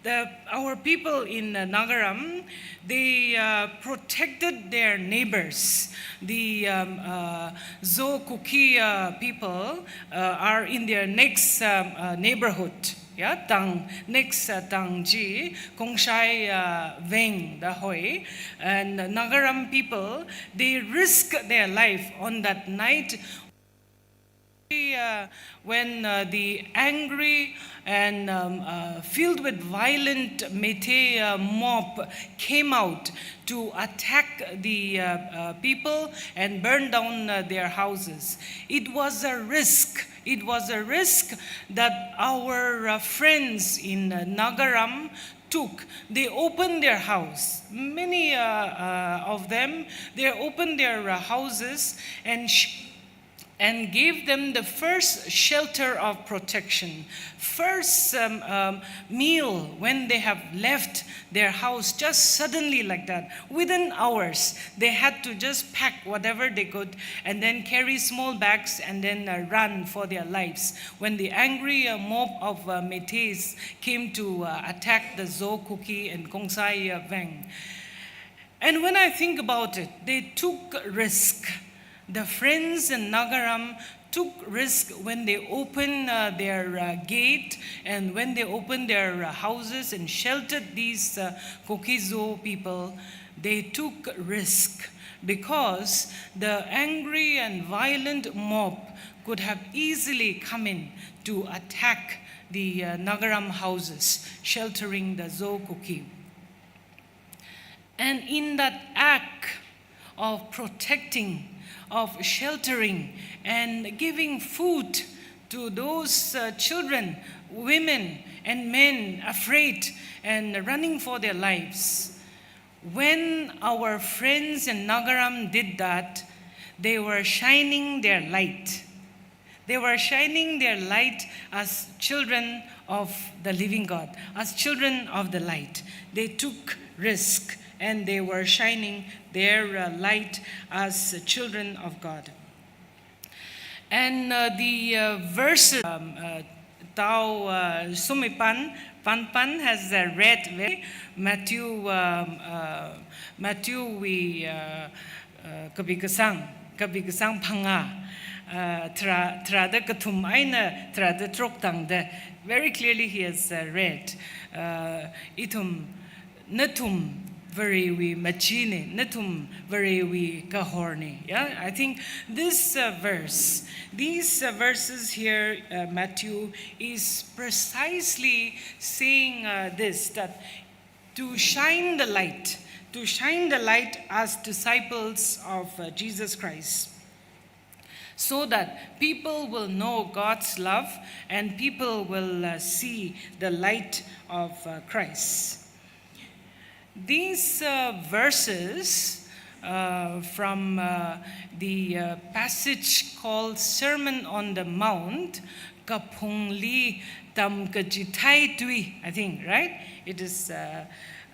the, our people in uh, Nagaram, they uh, protected their neighbors. The um, uh, Zo Kuki uh, people uh, are in their next um, uh, neighborhood. Yeah, tang, next uh, tang chi, Kongshai uh, Veng da hoi. And Nagaram people, they risk their life on that night. Uh, when uh, the angry and um, uh, filled with violent Meitei uh, mob came out to attack the uh, uh, people and burn down uh, their houses. It was a risk. It was a risk that our uh, friends in uh, Nagaram took. They opened their house. Many uh, uh, of them, they opened their uh, houses and sh- and gave them the first shelter of protection, first um, um, meal when they have left their house just suddenly like that. Within hours, they had to just pack whatever they could and then carry small bags and then uh, run for their lives when the angry uh, mob of uh, Meiteis came to uh, attack the Zo, Kuki, and Kongsai uh, Veng. And when I think about it, they took risk. The friends in Nagaram took risk when they opened uh, their uh, gate and when they opened their uh, houses and sheltered these uh, Kuki-Zo people. They took risk because the angry and violent mob could have easily come in to attack the uh, Nagaram houses sheltering the Zo Kuki. And in that act of protecting, of sheltering, and giving food to those uh, children, women, and men afraid and running for their lives, when our friends in Nagaram did that, they were shining their light. They were shining their light as children of the living God, as children of the light. They took risk and they were shining their uh, light as children of God. And uh, the uh, verses, um, uh, Tao uh, Sumipan, Panpan has uh, read very Matthew, um, uh, Matthew we uh, uh, kapi kasang, kapi kasang phangā, uh, tharā, tharāda kathum eina tharāda tharuk tangda, very clearly he has uh, read. Uh, ithum, nathum Varewui machine, nathum Varewui kahorne. Yeah, I think this uh, verse, these uh, verses here, uh, Matthew is precisely saying uh, this, that to shine the light, to shine the light as disciples of uh, Jesus Christ, so that people will know God's love and people will uh, see the light of uh, Christ. These uh, verses uh, from uh, the uh, passage called Sermon on the Mount, Kaphungli Tamkachithai Tui, I think, right? It is, uh,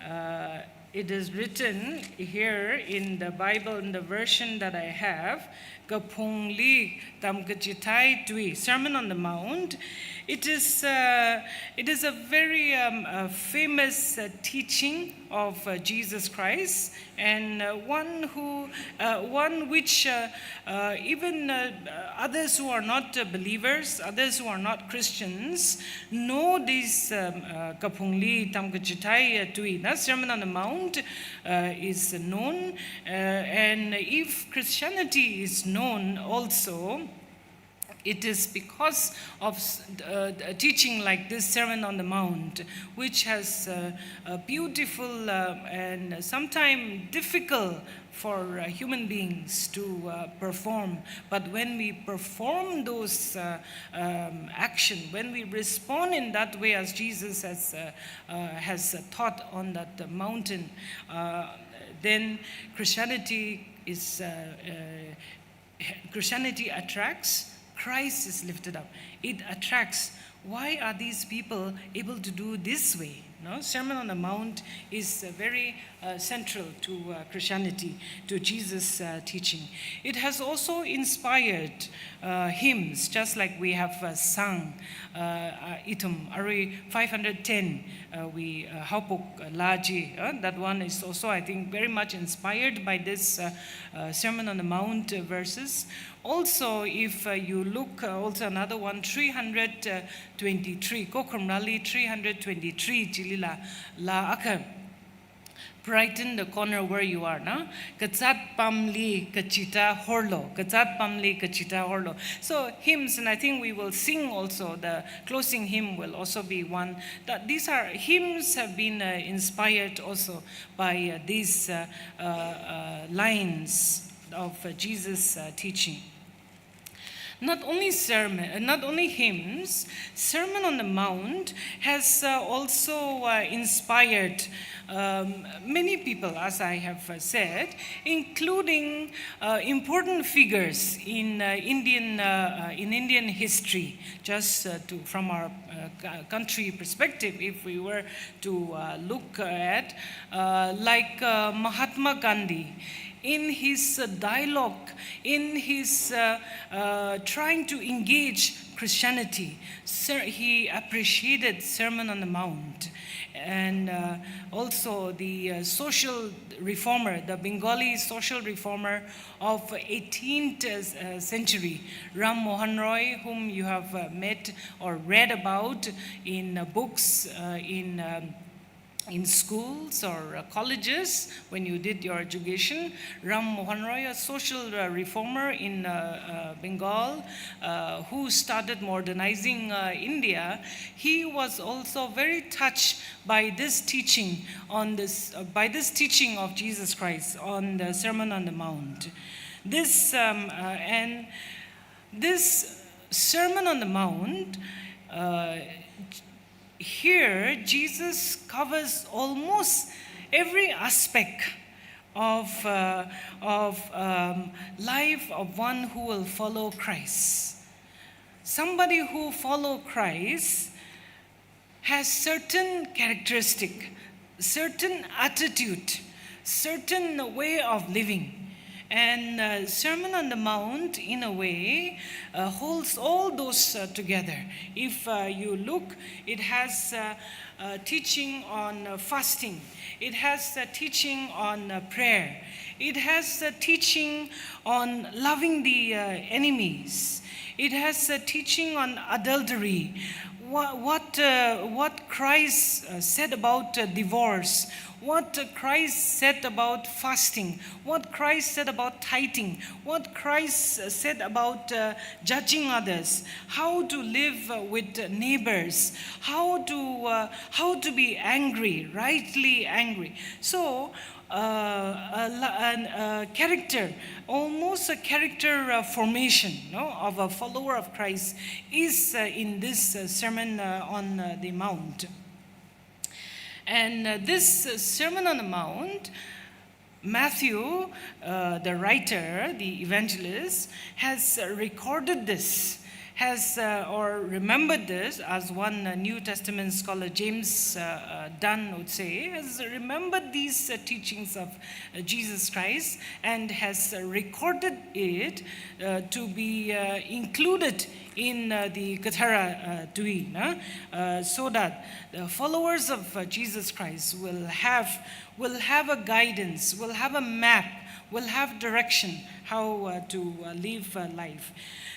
uh, it is written here in the Bible, in the version that I have, Kaphungli Tamkachithai Tui, Sermon on the Mount. It is, uh, it is a very um, a famous uh, teaching of uh, Jesus Christ, and uh, one who, uh, one which uh, uh, even uh, others who are not uh, believers, others who are not Christians, know this um, uh, Kaphungli Tamkachithai uh, Tui, na Sermon on the Mount uh, is known, uh, and if Christianity is known also, it is because of uh, a teaching like this Sermon on the Mount, which has uh, a beautiful uh, and sometimes difficult for uh, human beings to uh, perform. But when we perform those uh, um, action, when we respond in that way as Jesus has, uh, uh, has taught on that uh, mountain, uh, then Christianity is uh, uh, Christianity attracts, Christ is lifted up. It attracts. Why are these people able to do this way? No? Sermon on the Mount is uh, very uh, central to uh, Christianity, to Jesus' uh, teaching. It has also inspired uh, hymns, just like we have uh, sung uh, uh, ithum, arui five hundred ten, uh, we uh, Haophok uh, Laa Chi. Uh, that one is also, I think, very much inspired by this uh, uh, Sermon on the Mount uh, verses. Also, if uh, you look, uh, also another one, three hundred twenty-three, Kokhorum Rali three hundred twenty-three chilila, laa akha, brighten the corner where you are, na? Kazāt pamli kachita horlo, kazāt pamli kachita horlo. So hymns, and I think we will sing also, the closing hymn will also be one. That these are, hymns have been uh, inspired also by uh, these uh, uh, uh, lines of uh, Jesus' uh, teaching. Not only sermon, uh, not only hymns, Sermon on the Mount has, uh, also, uh, inspired, um, many people, as I have, uh, said, including, uh, important figures in, uh, Indian, uh, uh, in Indian history. Just, uh, to, from our, uh, c-, country perspective, if we were to, uh, look at, uh, like, uh, Mahatma Gandhi, in his, uh, dialogue, in his, uh, uh, trying to engage Christianity, ser-, he appreciated Sermon on the Mount. And, uh, also the, uh, social reformer, the Bengali social reformer of eighteenth, uh, century, Ram Mohan Roy, whom you have, uh, met or read about in, uh, books, uh, in, um, in schools or, uh, colleges when you did your education. Ram Mohan Roy, a social, uh, reformer in, uh, uh, Bengal, uh, who started modernizing, uh, India, he was also very touched by this teaching on this, uh, by this teaching of Jesus Christ on the Sermon on the Mount. This, um, uh, and this Sermon on the Mount, uh, here, Jesus covers almost every aspect of, uh, of, um, life of one who will follow Christ. Somebody who follow Christ has certain characteristic, certain attitude, certain way of living. And, uh, Sermon on the Mount, in a way, uh, holds all those, uh, together. If, uh, you look, it has, uh, uh, teaching on, uh, fasting. It has a teaching on, uh, prayer. It has a teaching on loving the, uh, enemies. It has a teaching on adultery. What, what, uh, what Christ, uh, said about, uh, divorce, what, uh, Christ said about fasting, what Christ said about tithing, what Christ, uh, said about, uh, judging others, how to live, uh, with, uh, neighbors, how to, uh, how to be angry, rightly angry. So, uh, a la-, an, uh, character, almost a character, uh, formation, no, of a follower of Christ is, uh, in this, uh, Sermon, uh, on, uh, the Mount. And, uh, this, uh, Sermon on the Mount, Matthew, uh, the writer, the evangelist, has, uh, recorded this, has, uh, or remembered this, as one, uh, New Testament scholar, James, uh, uh, Dunn, would say, has remembered these, uh, teachings of, uh, Jesus Christ and has, uh, recorded it, uh, to be, uh, included in, uh, the Kathara, uh, Tui, na? Uh, so that the followers of, uh, Jesus Christ will have, will have a guidance, will have a map, will have direction how, uh, to, uh, live, uh, life.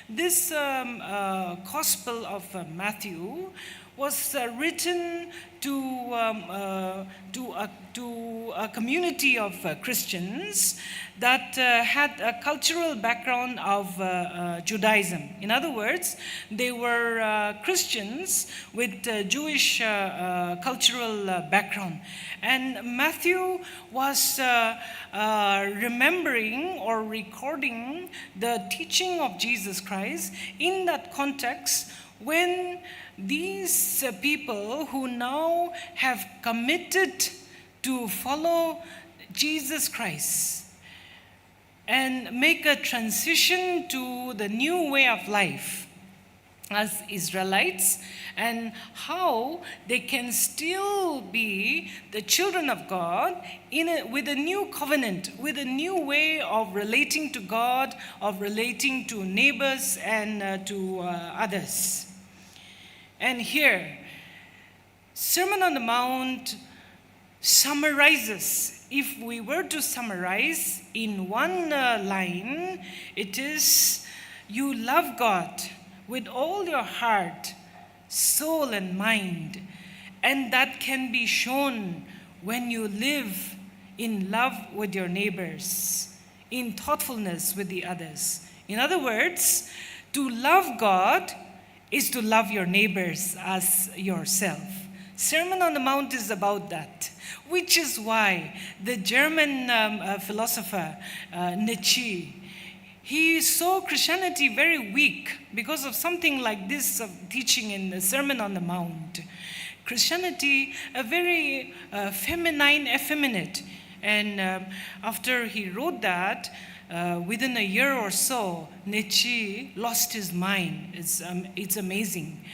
This, um, uh, Gospel of, uh, Matthew was, uh, written to, um, uh, to a, to a community of, uh, Christians that, uh, had a cultural background of, uh, uh, Judaism. In other words, they were, uh, Christians with, uh, Jewish, uh, uh, cultural, uh, background. And Matthew was, uh, uh, remembering or recording the teaching of Jesus Christ in that context when these, uh, people who now have committed to follow Jesus Christ and make a transition to the new way of life as Israelites, and how they can still be the children of God in a, with a new covenant, with a new way of relating to God, of relating to neighbors and, uh, to, uh, others. And here, Sermon on the Mount summarizes, if we were to summarize in one, uh, line, it is, you love God with all your heart, soul, and mind, and that can be shown when you live in love with your neighbors, in thoughtfulness with the others. In other words, to love God is to love your neighbors as yourself. Sermon on the Mount is about that, which is why the German, um, uh, philosopher, uh, Nietzsche, He saw Christianity very weak because of something like this, uh, teaching in the Sermon on the Mount. Christianity, a very, uh, feminine, effeminate. And, um, after he wrote that, uh, within a year or so, Nietzsche lost his mind. It's, um, it's amazing.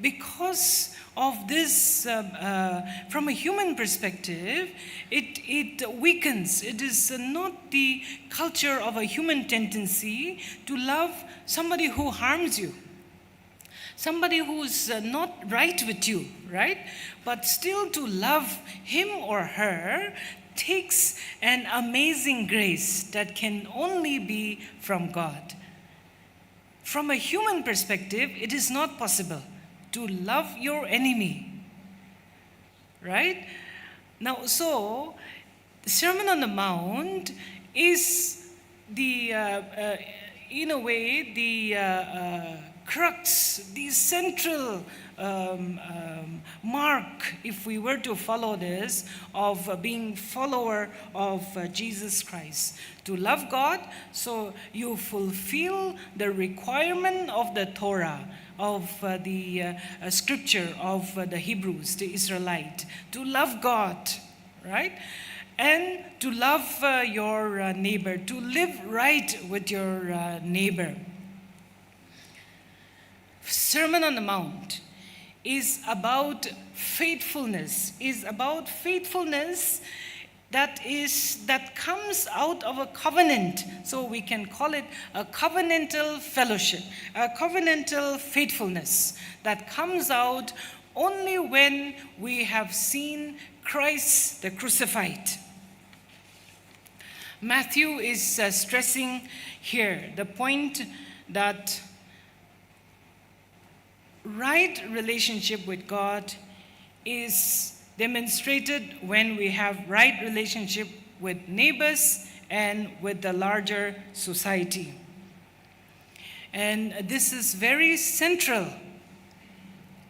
Because of this, uh, uh, from a human perspective, it, it weakens. It is not the culture of a human tendency to love somebody who harms you, somebody who's, uh, not right with you, right? But still to love him or her takes an amazing grace that can only be from God. From a human perspective, it is not possible to love your enemy, right? Now, so, Sermon on the Mount is the, uh, uh, in a way, the, uh, uh, crux, the central, um, um, mark, if we were to follow this, of, uh, being follower of, uh, Jesus Christ. To love God, so you fulfill the requirement of the Torah, of, uh, the, uh, uh, scripture of, uh, the Hebrews, the Israelite. To love God, right? And to love, uh, your, uh, neighbor, to live right with your, uh, neighbor. Sermon on the Mount is about faithfulness, is about faithfulness that is, that comes out of a covenant. So we can call it a covenantal fellowship, a covenantal faithfulness that comes out only when we have seen Christ the crucified. Matthew is, uh, stressing here the point that right relationship with God is demonstrated when we have right relationship with neighbors and with the larger society. And this is very central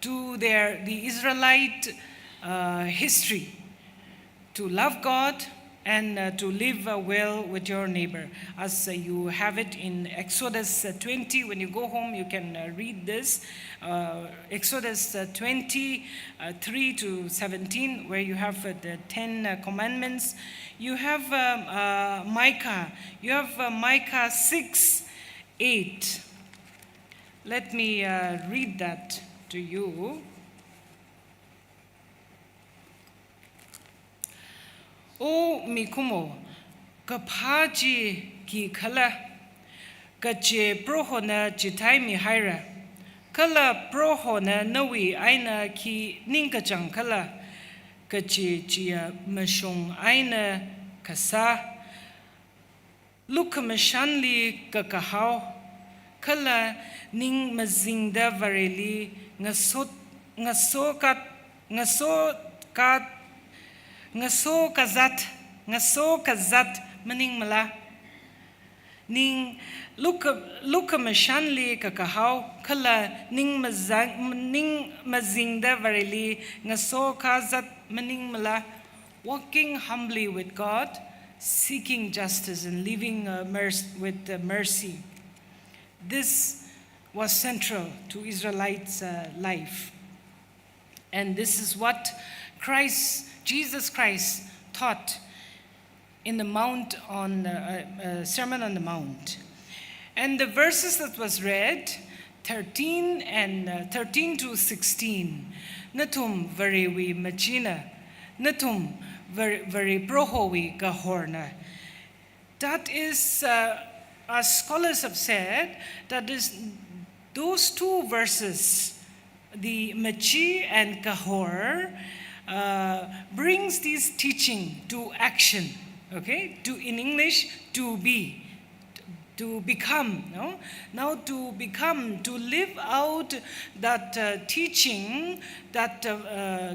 to their, the Israelite, uh, history, to love God and, uh, to live, uh, well with your neighbor. As, uh, you have it in Exodus, uh, twenty, when you go home, you can, uh, read this. Uh, Exodus, uh, twenty, uh, three to seventeen, where you have, uh, the Ten, uh, Commandments. You have, um, uh, Micah. You have, uh, Micah six, eight. Let me, uh, read that to you. O mikumo, kaphā chi khikhala, kaje Prohona chithāimihaira, kala Prohona nawui eina khi ningkachāng khala, kaje chiya mashung eina kasā, lukhamashanli kakahao, kala ning mazingda Vareli ngasot, ngasokat, ngasokat, ngasokazat, ngasokazat maningmala? Ning lukha, lukhamashanli kakahao, kala ning mazang, ning mazingda Vareli ngasokazat maningmala? Walking humbly with God, seeking justice and living, uh, merc-, with, uh, mercy. This was central to Israelites', uh, life. And this is what Christ, Jesus Christ taught in the Mount on, uh, uh, Sermon on the Mount. And the verses that was read, thirteen and, uh, thirteen to sixteen. Nathum Varewui machina, nathum Var-, Vare Prohowui kahorna. That is, uh, as scholars have said, that is, those two verses, the machi and kahor, uh, brings this teaching to action. Okay, to, in English, to be, to become. No, now to become, to live out that, uh, teaching, that, uh, uh,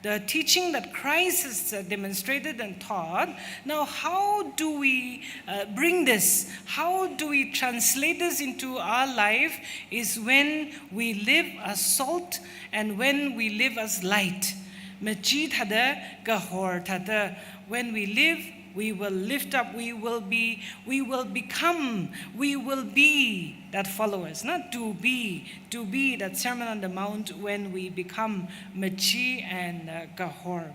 the teaching that Christ has, uh, demonstrated and taught. Now, how do we, uh, bring this? How do we translate this into our life? Is when we live as salt and when we live as light. Machi thāda, kahor thāda, when we live We will lift up, we will be, we will become, we will be that followers, not to be, to be that Sermon on the Mount when we become machi and uh, kahor.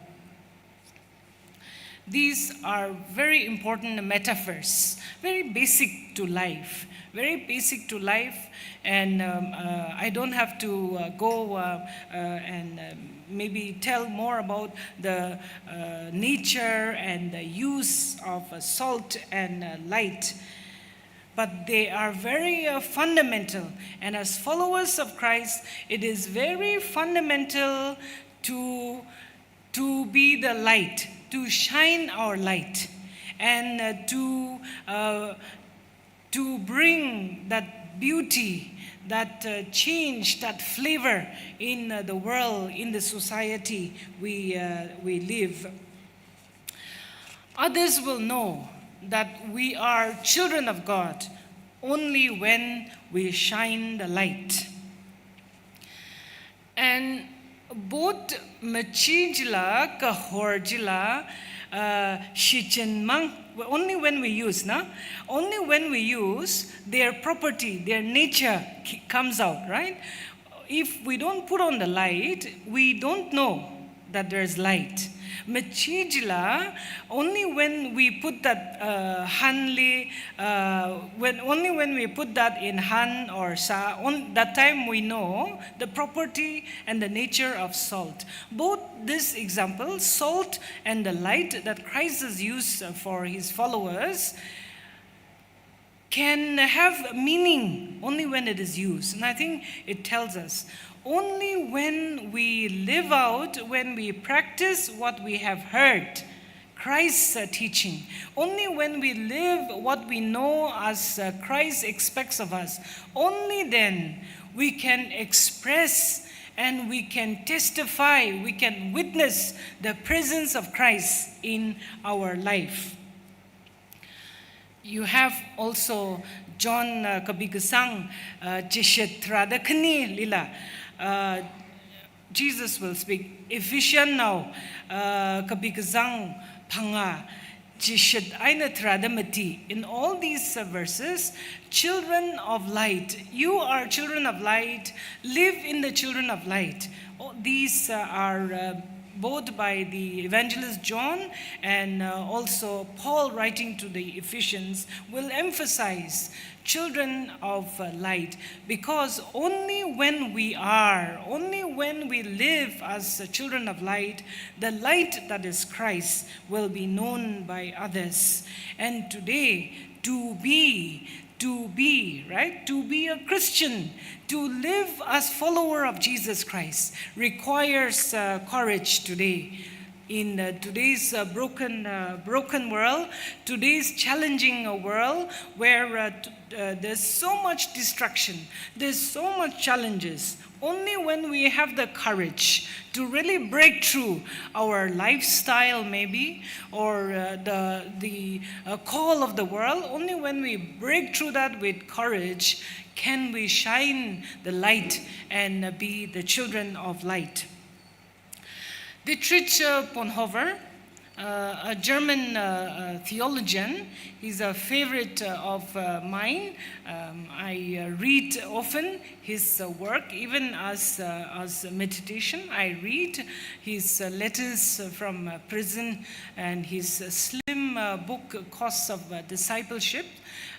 These are very important metaphors, very basic to life, very basic to life, and um, uh, I don't have to uh, go uh, uh, and uh, maybe tell more about the uh, nature and the use of uh, salt and uh, light. But they are very uh, fundamental, and as followers of Christ, it is very fundamental to to be the light, to shine our light, and uh, to uh, to bring that beauty, that uh, change, that flavor in uh, the world, in the society we uh, we live. Others will know that we are children of God only when we shine the light. And both machi chila kahor chila uh, shichin mang, only when we use, na? Only when we use, their property, their nature comes out, right? If we don't put on the light, we don't know that there is light. Machi chila, only when we put that uh, hanli, uh, when only when we put that in han or sa, on that time we know the property and the nature of salt. Both this example, salt and the light that Christ has used for his followers, can have meaning only when it is used. And I think it tells us only when we live out, when we practice what we have heard, Christ's uh, teaching, only when we live what we know as uh, Christ expects of us, only then we can express and we can testify, we can witness the presence of Christ in our life. You have also John uh, kabi kasang uh, chishat tharāda khani lila. Uh, Jesus will speak. Ephesians now uh, kabi kasang phangā chishat eina tharāda mati. In all these uh, verses, children of light, you are children of light, live in the children of light. All these uh, are uh, both by the evangelist John and uh, also Paul writing to the Ephesians will emphasize children of uh, light, because only when we are, only when we live as uh, children of light, the light that is Christ will be known by others. And today, to be to be, right? To be a Christian, to live as follower of Jesus Christ requires uh, courage today. In uh, today's uh, broken, uh, broken world, today's challenging uh, world where uh, t- uh, there's so much destruction, there's so much challenges, only when we have the courage to really break through our lifestyle, maybe, or uh, the, the uh, call of the world, only when we break through that with courage can we shine the light and uh, be the children of light. Dietrich uh, Bonhoeffer, uh, a German uh, uh, theologian, he's a favorite uh, of uh, mine. Um, I uh, read often his uh, work, even as, uh, as meditation. I read his uh, letters from uh, prison and his uh, slim uh, book, Costs of uh, Discipleship.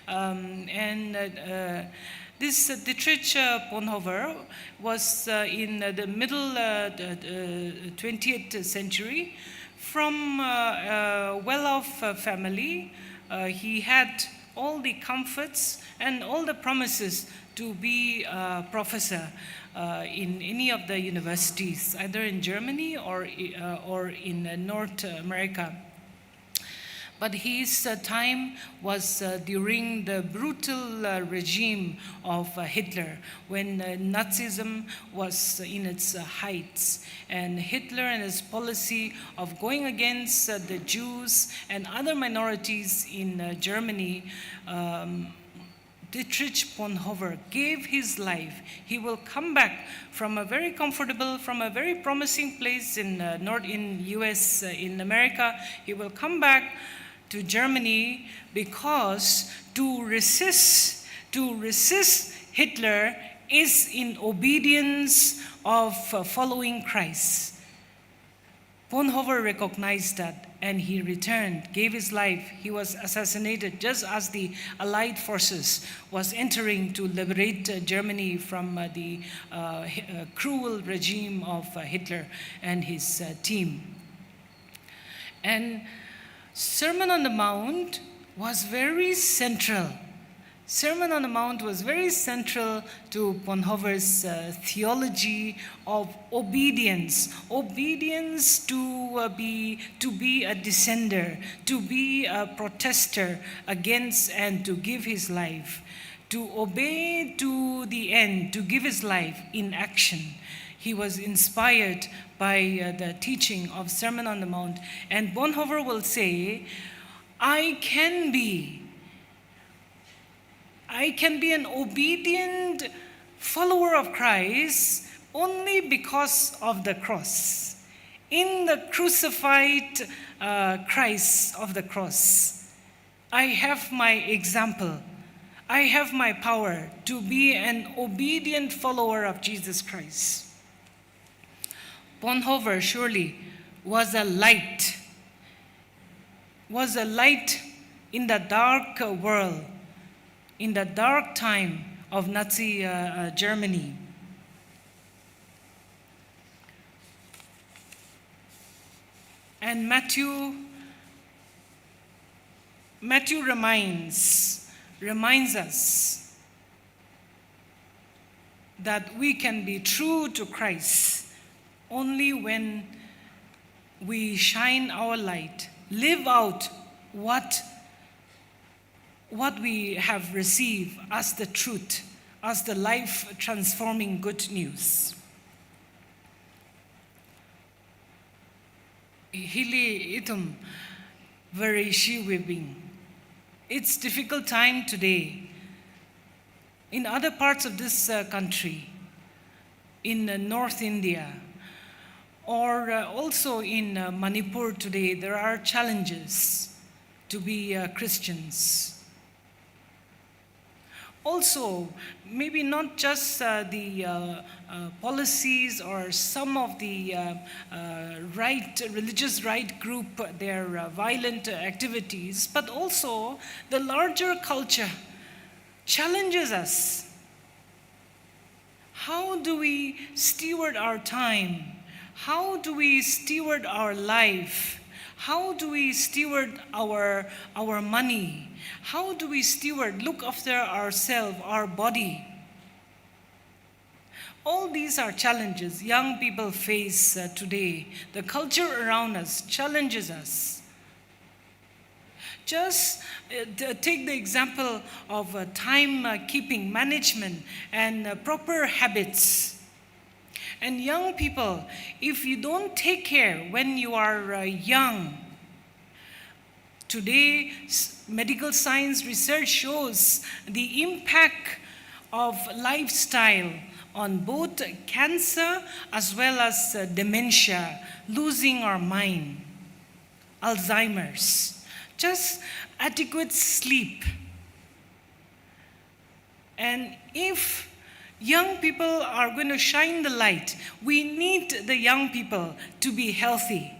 Um, and uh, uh, this uh, Dietrich uh, Bonhoeffer was uh, in uh, the middle uh, the, uh, twentieth century from uh, a well-off uh, family. Uh, he had all the comforts and all the promises to be a professor uh, in any of the universities, either in Germany or, uh, or in uh, North America. But his uh, time was uh, during the brutal uh, regime of uh, Hitler, when uh, Nazism was in its uh, heights. And Hitler and his policy of going against uh, the Jews and other minorities in uh, Germany um, Dietrich Bonhoeffer gave his life. He will come back from a very comfortable, from a very promising place in uh, north in U S uh, in America. He will come back to Germany, because to resist, to resist Hitler is in obedience of, uh, following Christ. Bonhoeffer recognized that and he returned, gave his life. He was assassinated just as the Allied forces was entering to liberate, uh, Germany from, uh, the, uh, Hi- uh, cruel regime of, uh, Hitler and his, uh, team. And Sermon on the Mount was very central. Sermon on the Mount was very central to Bonhoeffer's, uh, theology of obedience. Obedience to, uh, be, to be a dissenter, to be a protester against and to give his life, to obey to the end, to give his life in action. He was inspired by, uh, the teaching of Sermon on the Mount. And Bonhoeffer will say, "I can be, I can be an obedient follower of Christ only because of the cross. In the crucified, uh, Christ of the cross, I have my example. I have my power to be an obedient follower of Jesus Christ." Bonhoeffer surely was a light, was a light in the dark, uh, world, in the dark time of Nazi, uh, uh, Germany. And Matthew, Matthew reminds, reminds us that we can be true to Christ only when we shine our light, live out what, what we have received as the truth, as the life-transforming good news. Hili ithum Vareshi weeping. It's difficult time today. In other parts of this, uh, country, in, uh, North India, or, uh, also in, uh, Manipur today, there are challenges to be, uh, Christians. Also, maybe not just, uh, the, uh, uh, policies or some of the, uh, uh, right, religious right group, their, uh, violent activities, but also the larger culture challenges us. How do we steward our time? How do we steward our life? How do we steward our, our money? How do we steward, look after ourselves, our body? All these are challenges young people face, uh, today. The culture around us challenges us. Just, uh, t- take the example of, uh, time, uh, keeping, management, and, uh, proper habits. And young people, if you don't take care when you are, uh, young, today, s- medical science research shows the impact of lifestyle on both cancer as well as, uh, dementia, losing our mind, Alzheimer's. Just adequate sleep. And if young people are going to shine the light, we need the young people to be healthy.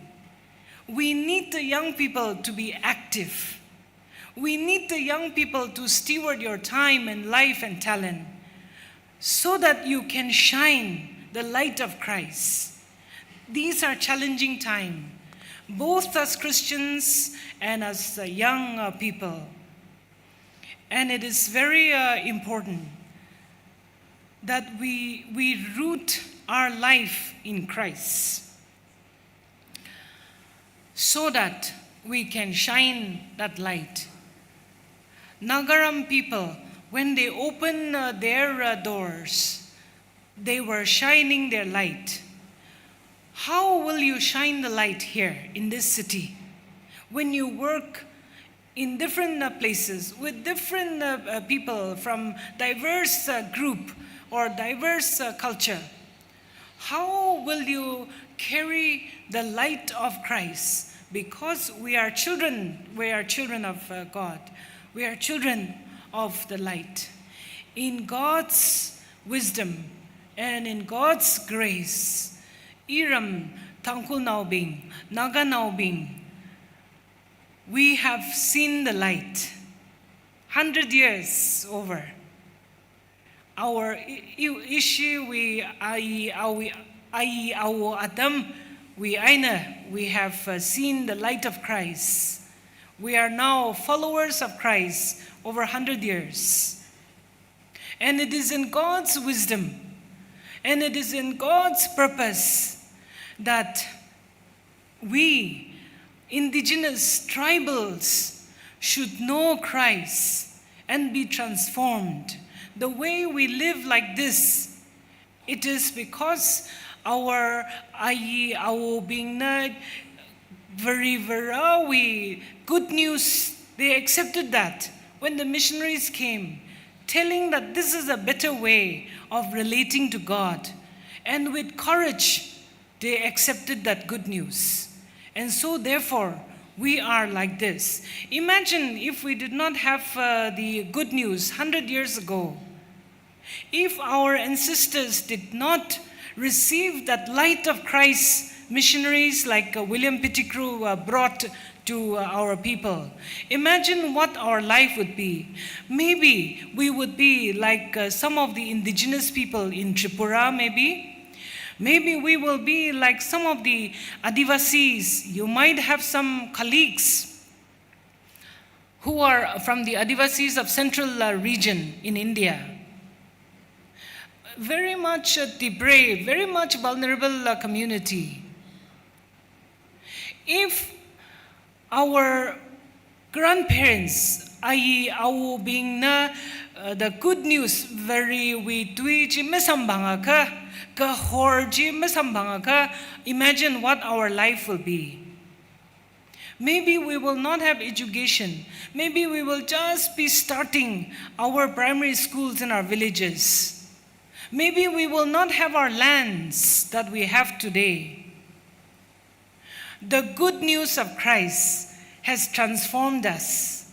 We need the young people to be active. We need the young people to steward your time and life and talent so that you can shine the light of Christ. These are challenging times, both as Christians and as, uh, young, uh, people. And it is very, uh, important that we, we root our life in Christ so that we can shine that light. Nagaram people, when they open, uh, their, uh, doors, they were shining their light. How will you shine the light here in this city when you work in different, uh, places with different, uh, uh, people from diverse, uh, group or diverse, uh, culture? How will you carry the light of Christ Because we are children, we are children of, uh, God. We are children of the light. In God's wisdom and in God's grace, iram Tangkhulnaobing, Naganaobing, we have seen the light. Hundred years over. Our i-, i-, ishiwui, ai, awo, ai, awo atamwui eina, we have, uh, seen the light of Christ. We are now followers of Christ over hundred years. And it is in God's wisdom, and it is in God's purpose that we indigenous tribals should know Christ and be transformed. The way we live like this, it is because our ai, awobingna Varivarawui good news, they accepted that when the missionaries came, telling that this is a better way of relating to God. And with courage, they accepted that good news. And so, therefore, we are like this. Imagine if we did not have, uh, the good news hundred years ago, if our ancestors did not receive that light of Christ, missionaries like, uh, William Pettigrew, uh, brought to, uh, our people, imagine what our life would be. Maybe we would be like, uh, some of the indigenous people in Tripura, maybe. Maybe we will be like some of the Adivasis. You might have some colleagues who are from the Adivasis of central, uh, region in India. Very much, uh, depraved, very much vulnerable, uh, community. If our grandparents, ai, awobingna, uh, the good news, Varewui tui chi masamphangakha, kahor chi masamphangakha, imagine what our life will be. Maybe we will not have education. Maybe we will just be starting our primary schools in our villages. Maybe we will not have our lands that we have today. The good news of Christ has transformed us.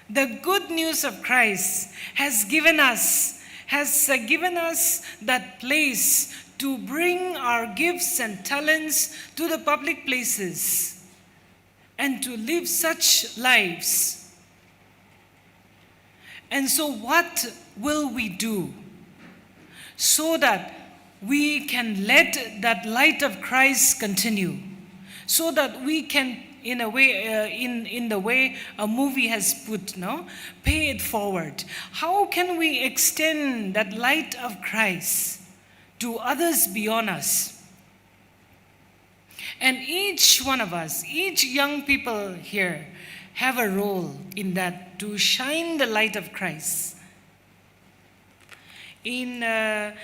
The good news of Christ has given us, has, uh, given us that place to bring our gifts and talents to the public places and to live such lives. And so, what will we do so that we can let that light of Christ continue, so that we can, in a way, uh, in, in the way a movie has put, no, pay it forward? How can we extend that light of Christ to others beyond us? And each one of us, each young people here, have a role in that, to shine the light of Christ. In, uh,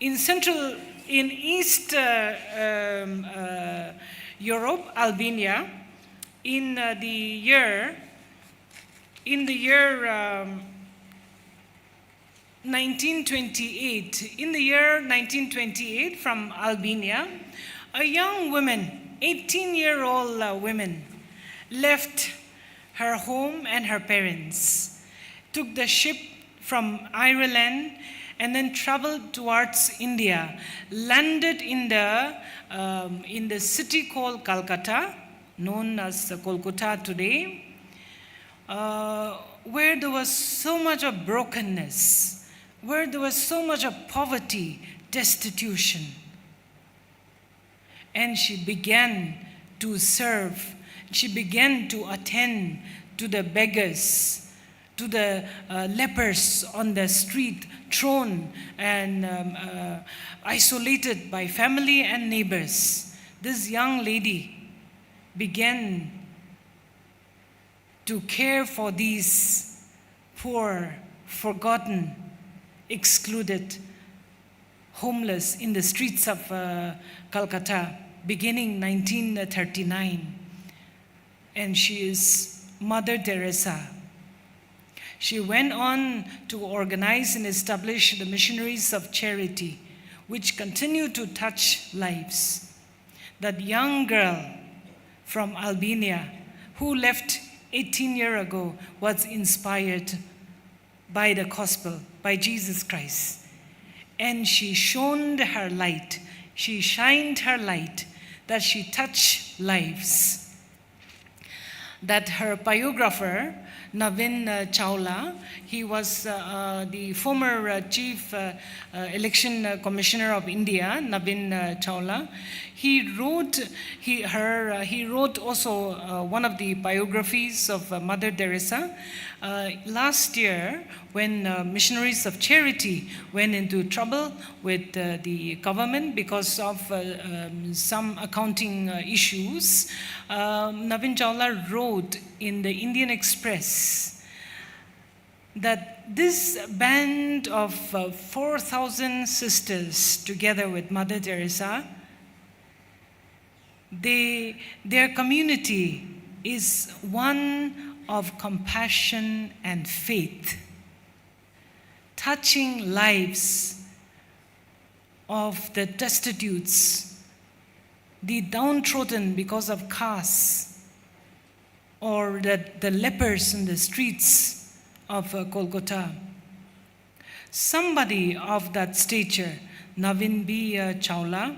in central, in East, uh, um, uh, Europe, Albania, in, uh, the year, in the year, um, nineteen twenty-eight, in the year nineteen twenty-eight, from Albania, a young woman, eighteen-year-old, uh, woman, left her home and her parents, took the ship from Ireland, and then traveled towards India, landed in the, um, in the city called Calcutta, known as Kolkata today, uh, where there was so much of brokenness, where there was so much of poverty, destitution. And she began to serve. She began to attend to the beggars, to the, uh, lepers on the street, thrown and, um, uh, isolated by family and neighbors. This young lady began to care for these poor, forgotten, excluded, homeless in the streets of, uh, Calcutta, beginning nineteen thirty-nine. And she is Mother Teresa. She went on to organize and establish the Missionaries of Charity, which continue to touch lives. That young girl from Albania, who left eighteen years ago, was inspired by the gospel, by Jesus Christ. And she shone her light, she shined her light, that she touched lives. That her biographer, Navin, uh, Chawla, he was, uh, uh, the former, uh, chief, uh, uh, election, uh, commissioner of India, Navin, uh, Chawla. He wrote, he, her, uh, he wrote also, uh, one of the biographies of, uh, Mother Teresa. Uh, last year, when, uh, Missionaries of Charity went into trouble with, uh, the government because of, uh, um, some accounting, uh, issues, um, Navin Chawla wrote in the Indian Express that this band of, uh, four thousand sisters, together with Mother Teresa, they, their community is one of compassion and faith, touching lives of the destitutes, the downtrodden because of caste, or the, the lepers in the streets of, uh, Kolkata. Somebody of that stature, Navin B, uh, Chawla,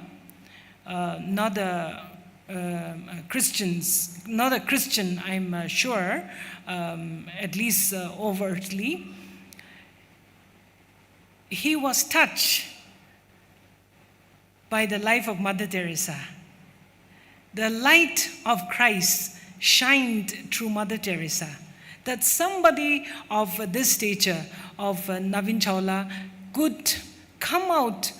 uh, not a, um, a Christians, not a Christian, I'm, uh, sure, um, at least, uh, overtly. He was touched by the life of Mother Teresa. The light of Christ shined through Mother Teresa, that somebody of this stature, of, uh, Navin Chawla, could come out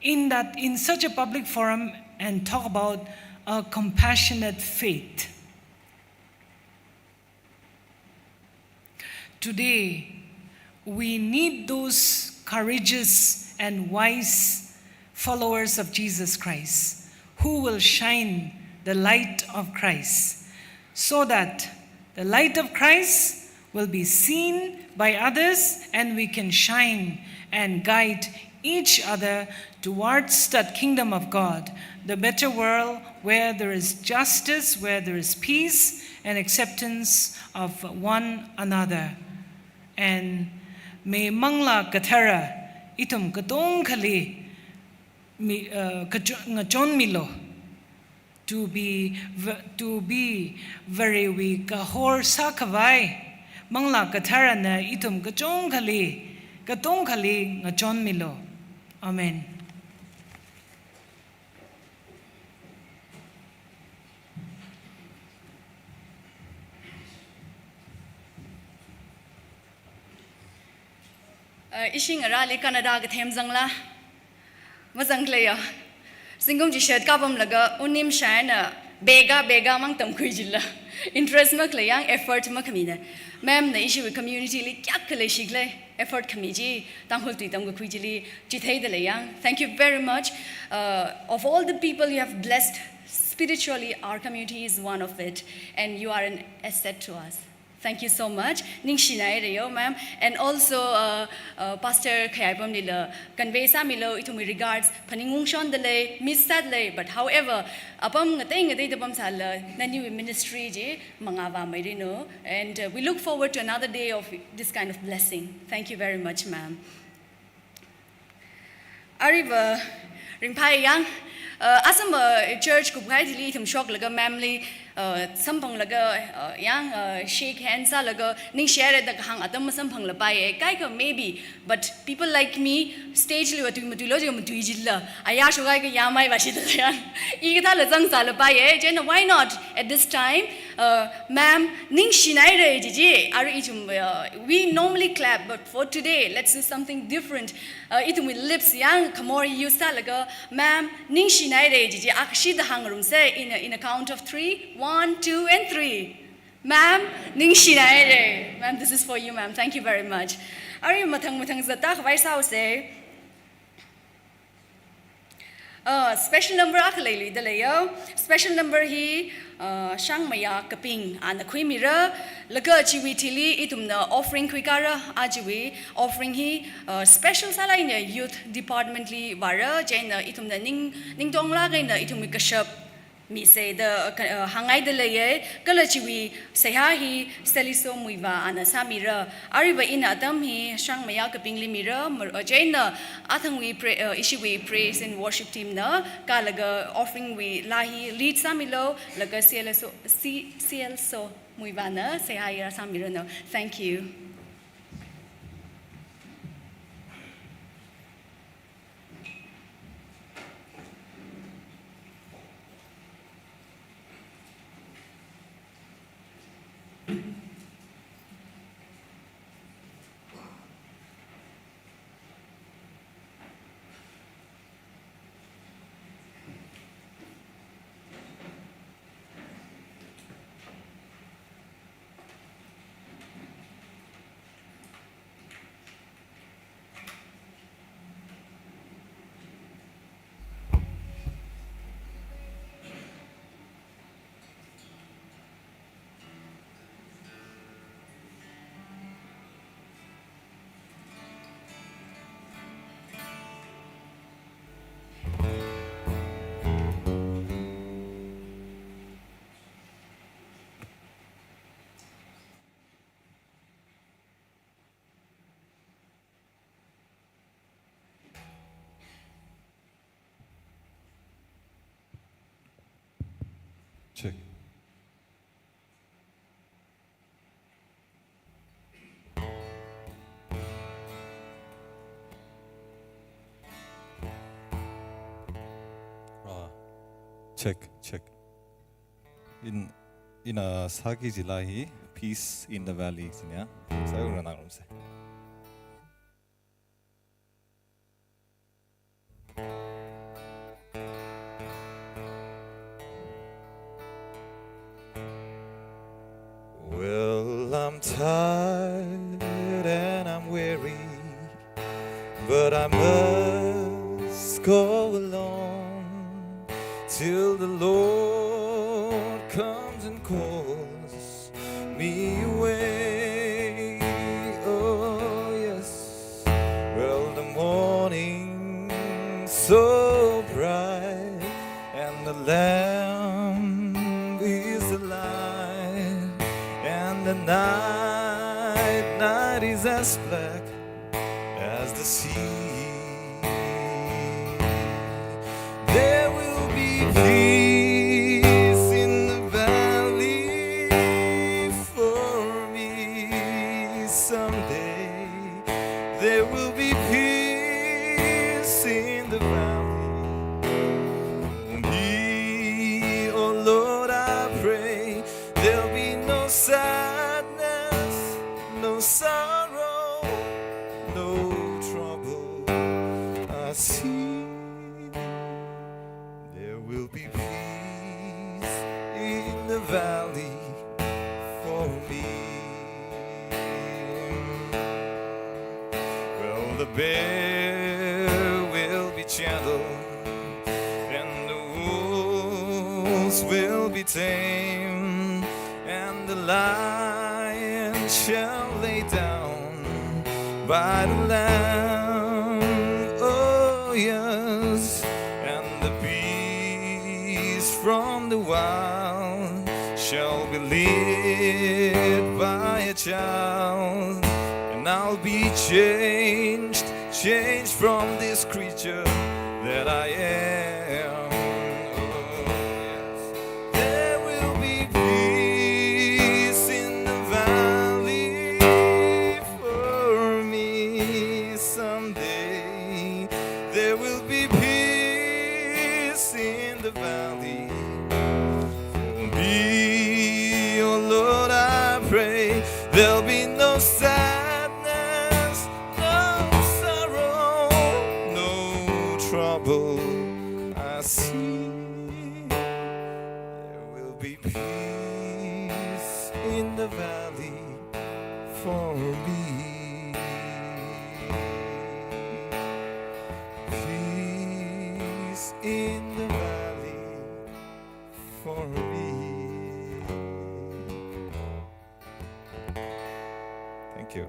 in that, in such a public forum and talk about a compassionate faith. Today, we need those courageous and wise followers of Jesus Christ who will shine the light of Christ, so that the light of Christ will be seen by others and we can shine and guide each other towards that kingdom of God, the better world where there is justice, where there is peace and acceptance of one another. And may Manglā Kathara ithum katongkhali mi, uh, kacho-, ngachonmilu. To be v-, to be Varewui kahor sākhavai, Manglā Katharana ithum kachungkhali, katongkhali ngachonmilu. Amen. Uh, ishi ngarāli Canada kathem zangla, mazangkhaleiya. Zingkum chishat kapamlaga unim shaina bega, bega mang tamkhui jila. Interest makhalei yang effort makhamina. Ma'am na ishiwui community li kayākha leishikhala, effort khami chi, Tangkhul tui tamkakhui chili, chitheida lei yang. Thank you very much. Uh, of all the people you have blessed spiritually, our community is one of it. And you are an asset to us. Thank you so much. Ningshinaira yo, ma'am. And also, uh, uh, Pastor Khayaipamlila convey sāmilu ithumwui regards, phaningungshonda lei, miss sāda lei, but however, apam ngatei ngateida pamsālala, naniwui ministry chi mangā vāmeiranu. And, uh, we look forward to another day of this kind of blessing. Thank you very much, ma'am. Aruiva ringphāya yang, uh, Assam, uh, church kupkahai chili ithum shoklaga ma'am li, uh, samphanglaga, uh, yang, uh, shake hands sālaga ningshihaira da kahāng atam masamphanglapai, eh, kaikha maybe, but people like me, stage liva tui matuilu jiakha matui jila, ayā shokhai kayāmei vāshida yang, i kathāla zangsālapai, eh, chieina why not at this time, uh, ma'am, ningshinaira chi chi, arui ithum, uh, we normally clap, but for today, let's do something different. Uh, ithumwui lips yang khamor use sālaga, ma'am, ningshinaira chi chi, akhashida hāngrumsa in a, in a count of three. One, two, and three. Ma'am, ningshinaira. Ma'am, this is for you, ma'am. Thank you very much. Arui mathang mathang zatda khavai sāusa. Uh, special number akha leiluida leiya. Special number hi, uh, Shangmaya Kaping ana khuimira. Laga chiwui thili ithumna offering khuikara, achiwui offering hi, uh, special sālāk eina youth department li vāra, chieina ithumna ning, ningtonglāk eina ithumwui kashap mise da, uh, hāngngaida leiya, kala chiwui seihā hi Seliso Muivah ana sāmira. Aruiva ina atam hi shangmaya kapingli mira, mar-, uh, chieina athangwui pra-, uh, ishiwui praise and worship team na, kalaga offering wui laa hi lead sāmilu, laga Seliso, Si-, Seliso Muivah na seihā hi rāsāmiranu. Thank you. Check. Ah, check, check. In, ina sāki kaji laa hi Peace in the Valley jina. Sāyur ngarumsa. Well, I'm tired and I'm weary, but I must go along till the Lord comes and calls me away. Oh, yes. Well, the morning so bright, and the Lamb is alive, and the night, night is as black as the sea. There will be peace in the valley for me someday. There will be peace in the valley. For me, oh Lord, I pray, there'll be no sadness, no sorrow, no trouble I see. There will be peace in the valley for me. Well, the bear will be gentle, and the wolves will be tame, and the lion shall lay down by the Lamb. Oh, yes, and the beast from the wild shall be led by a child, and I'll be changed, changed from this creature that I am. Oh, yes. There will be peace in the valley for me someday. There will be peace in the valley. For me, oh Lord, I pray, there'll be no sadness, no sorrow, no trouble I see. There will be peace in the valley for me. Peace in the valley for me. Thank you.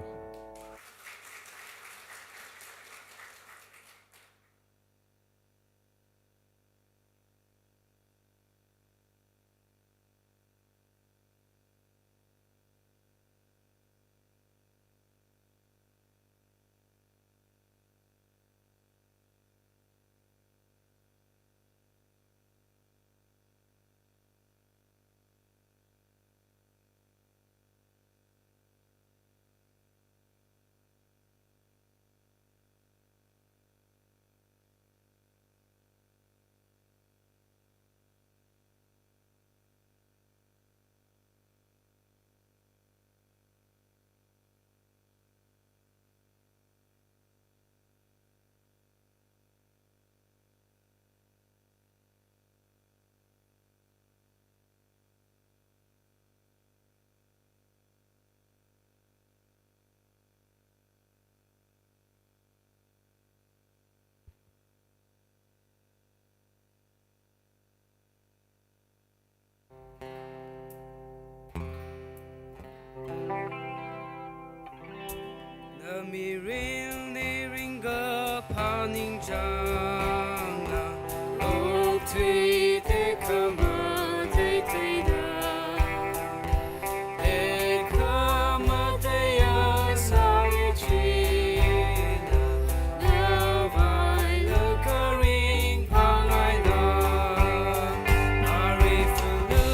Mirinli ringkaphā ningchāngna, okthui tekhamatei theina, tekhamatei asā china, navaila karing phāngaina, ari fulu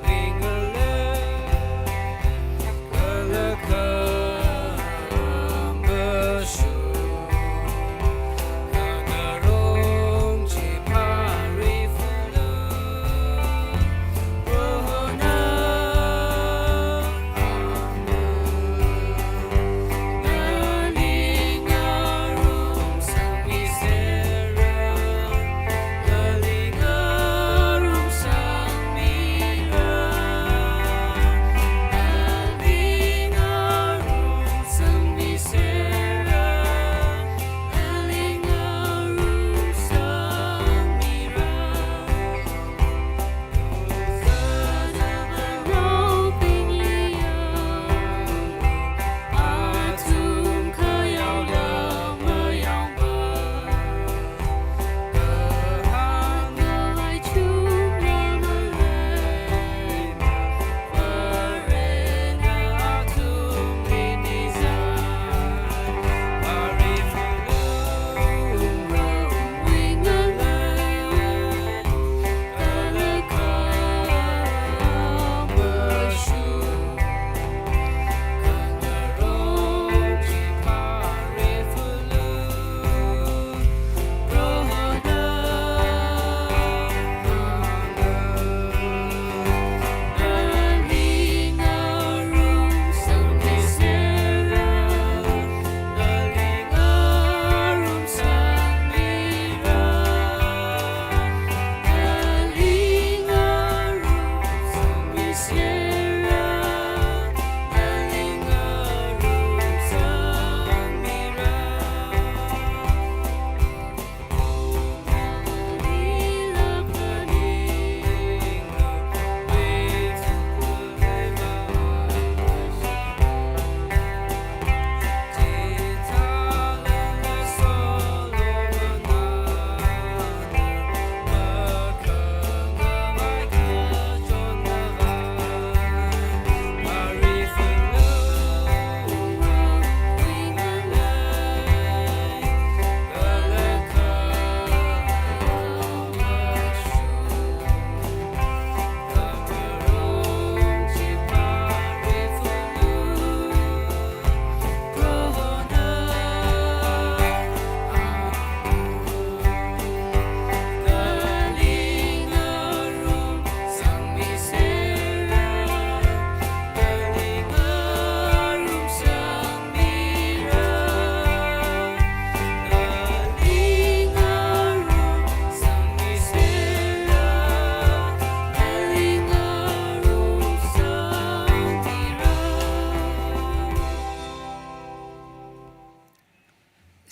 ringale.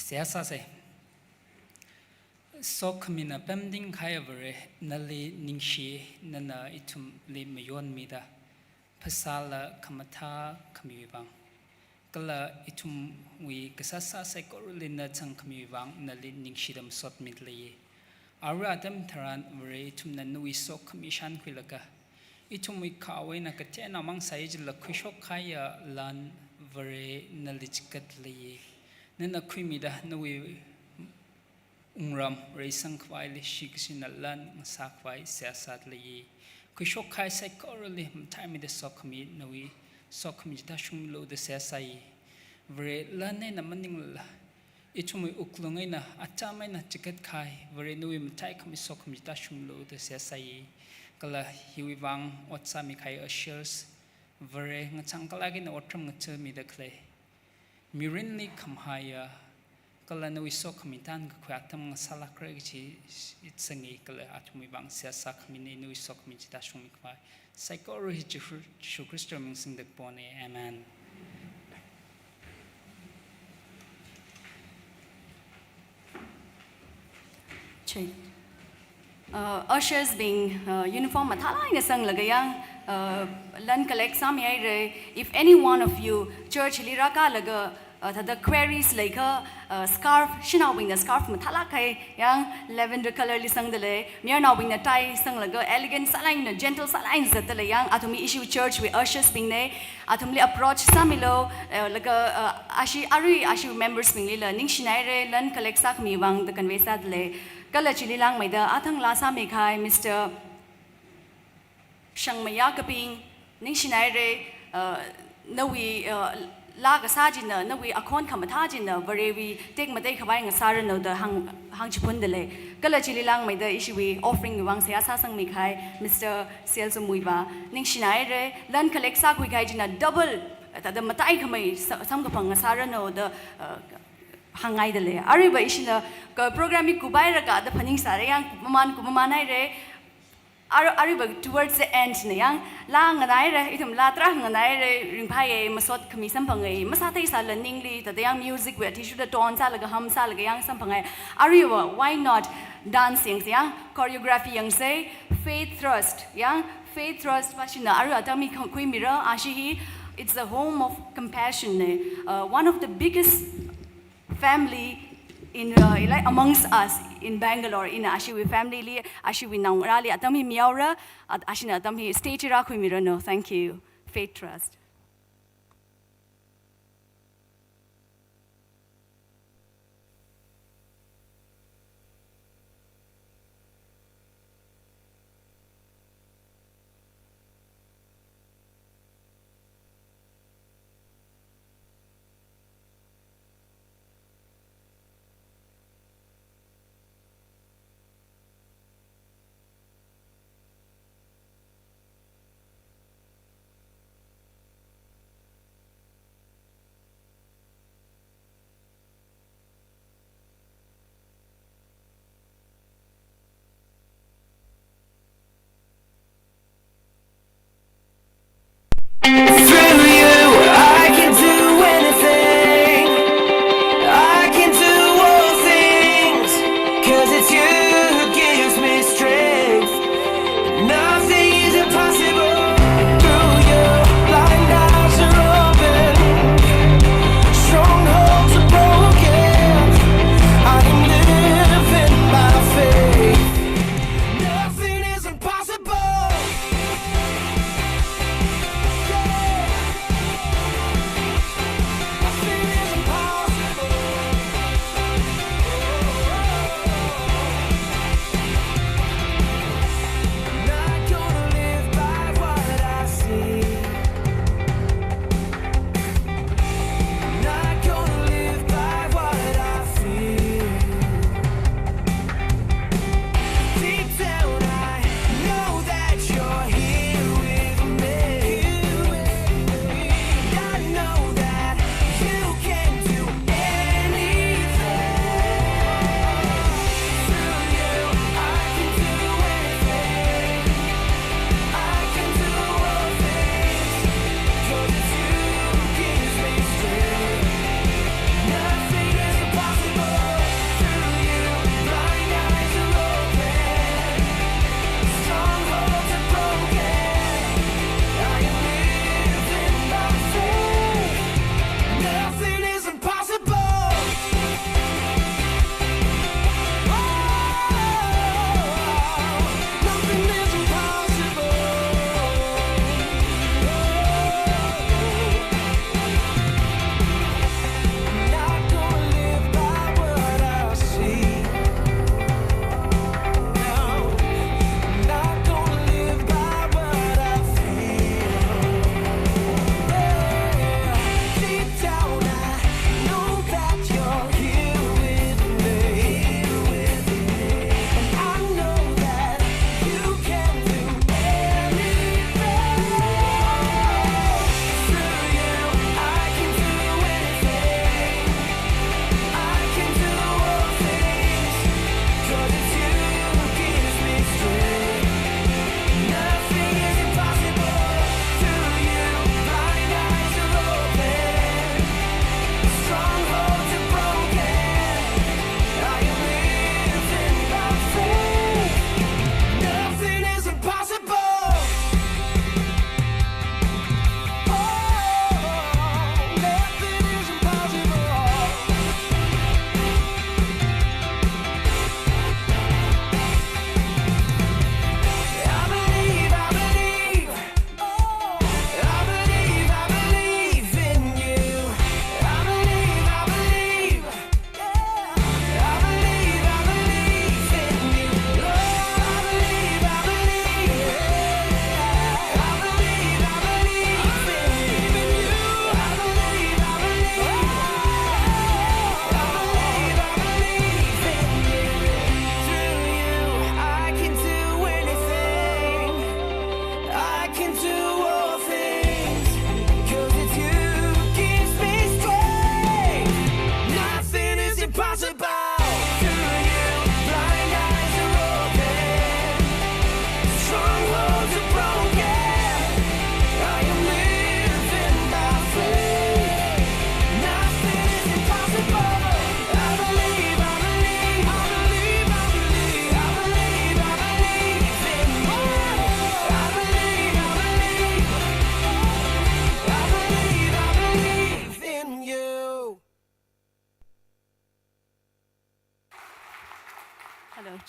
Seihā sāsa. Sokhamina pemting kahai Vare, nali ningshi, nana ithumli mayonmida, phasāla khamathā khamiwui vang, kala ithumwui kasāsā saikorali na changkhamiwui vang nali ningshida masotmida leiya. Arui atam tharan Vare, ithumna nawui sokhami shānkhuilaga, ithumwui kha eina kateonao mang sāya jila khuishok kahaiya lan Vare nali chigatda leiya. Nana khuimida nawui wungram reisang khavai leishi kashina lan ngasā khavai seihā sāda leiya. Khuishok kahai saikorali matheimida sokhami, nawui sokhami chitāshungmilu da seihā sāya. Vare, lan eina maningla, ithumwui wuklung eina, atam eina chigat kahai Vare, nawui matheikhami sokhami chitāshungmilu da seihā sāya. Kala hiwui vang ot sāmi kahai ushers, Vare, ngachang kala kina otram ngachāmida khalei, mirinli khamahaiya, kala nawui sokhami tānkakhui atam ngasālākra kachi zangi, kala athumwui vang seihā sākhamina, nawui sokhami chitāshungmi khavai. Saikora hi Jishu, Jishu Khrista ming singda kapona. Amen. Check. Uh, ushers bing, uh, uniform mathālāk eina sanglaga yang, uh, lan collect sāmihaira. If any one of you church li rākalaga, uh, thāda queries leikha, uh, scarf, shanaobingna scarf mathālāk kahai yang lavender color li sangdalei, mayarnaobingna tie sanglaga elegant sālāk eina, gentle sālāk eina zatdalei yang, athumli ishi church wui ushers bingna, athumli approach sāmilu, uh, laga, uh, ashi arui ashi members binglila ningshinaira, lan collect sākhami vang da convey sādalei. Kala chili langmeida athang laa sāmi kahai Mister Shangmaya Kaping, ningshinaira, uh, nawui, uh, laa kasā china, nawui akhon khamathā china Varewui tekmatei khavai ngasāranu da hāng, hāngchiphundalei. Kala chili langmeida ishiwui offering wui vang seihā sāsangmi kahai Mister Sielsum Muivah, ningshinaira, lan collect sākhui kahai china double, thāda mataikhamei sa-, samkaphang ngasāranu da, uh, hāngngaidalei. Aruiva ishina ka program hi kuphairaka da phaningsāra yang, kupmaman, kupmamanhaira. Aru-, aruiva towards the end na yang, laa nganaira, ithum laa tarākha nganaira, ringphāya, masot khami samphanga, masātheisāla ningli, thāda yang music wui athishurda tone sālaga hum sālaga yang samphanga. Aruiva, why not dance yangsa yang, choreography yangsa, Faith Trust, yang Faith Trust va shina arui atam hi kha-, khuimira, ashi hi, it's a home of compassion na. Uh, one of the biggest family in, uh, like, amongst us in Bangalore, ina ashiwui family li, ashiwui naongarāli atam hi mihaora, at-, ashina atam hi stage rākhuimiranu. Thank you. Faith Trust.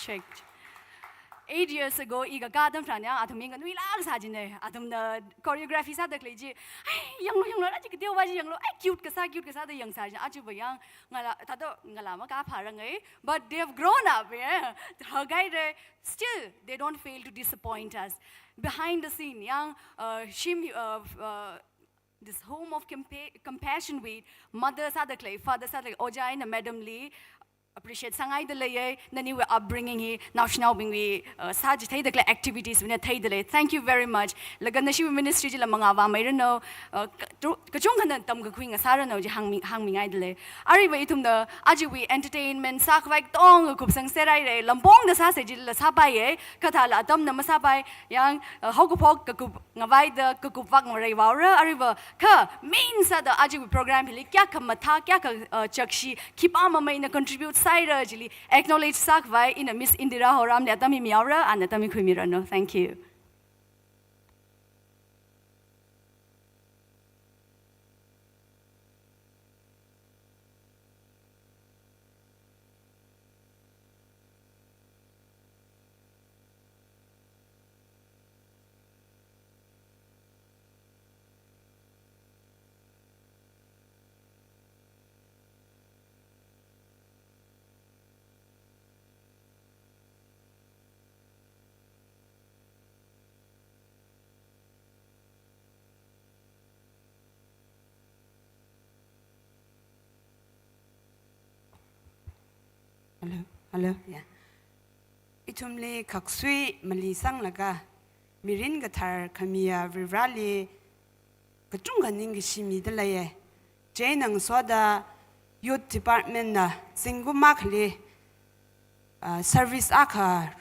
Check. Eight years ago, i kakā atam tharan yang, athum mi nganuilāk sā jine. Athumna choreography sāda khalei chi, "Ai, yanglu, yanglu, achi kateowa chi yanglu, ai, cute kasā, cute kasā," da yangsā jine. Achiva yang, ngala, thāda ngala makāpharange, but they have grown up, yeah. Hakaire, still, they don't fail to disappoint us. Behind the scene, yang, uh, shim, uh, uh, this home of compa-, compassion with mother sāda khalei, father sāda khalei, ojā eina madam li appreciate sāngaida leiye, naniwui upbringing hi, naoshinaobingwui, uh, sāchitheida khalei activities wui eina theida lei. Thank you very much. Laga nashiwui ministry chila mangā vāmeiranu, uh, ka-, tu-, kachungkhana tamkakhui ngasāranu chi hāngmi-, hāngmingaida lei. Aruiva ithumna, achiwui entertainment sākhavai katonga kupsangserhaire, lampongda sāse chila sāpaiye, kha thāla atamna masāpai, yang, uh, haokaphok kakup ngavaida kakupvak ngareivaora, aruiva kha main sāda achiwui program hili kayākha mathā, kayākha, uh, chakshi, khipā mamei eina contribute sāhaira chili acknowledge sākhavai ina Miss Indira Horamli atam hi mihaora, ana atam hi khuimiranu. Thank you. Hello, hello, yeah. Ithumli khaksui mali sanglaga, mirin kathar khamiya Varivarāli kachungkha ningkashi mida leiye. Chieina ngasoda Youth Department na zingkum akhali, ah, service akha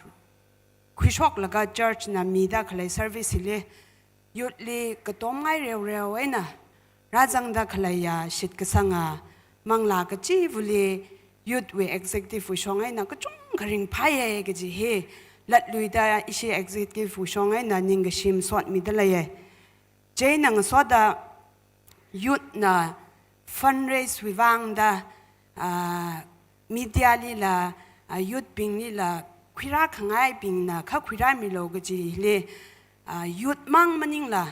khuishoklaga church na mida khalei service hili, youth li katomngai reoreo eina rāzangda khaleiya shitkasanga manglā kachivali youth wui executive wui shong eina kachungkha ringphāye kaji hi latluida ishi executive wui shong eina ningkashi masotmida leiye. Chieina ngasoda youth na fundraise wui vangda, ah, media lila, ah, youth binglila khuirā khangaibingna kha khuirāmilu kajili, ah, youth mang maningla,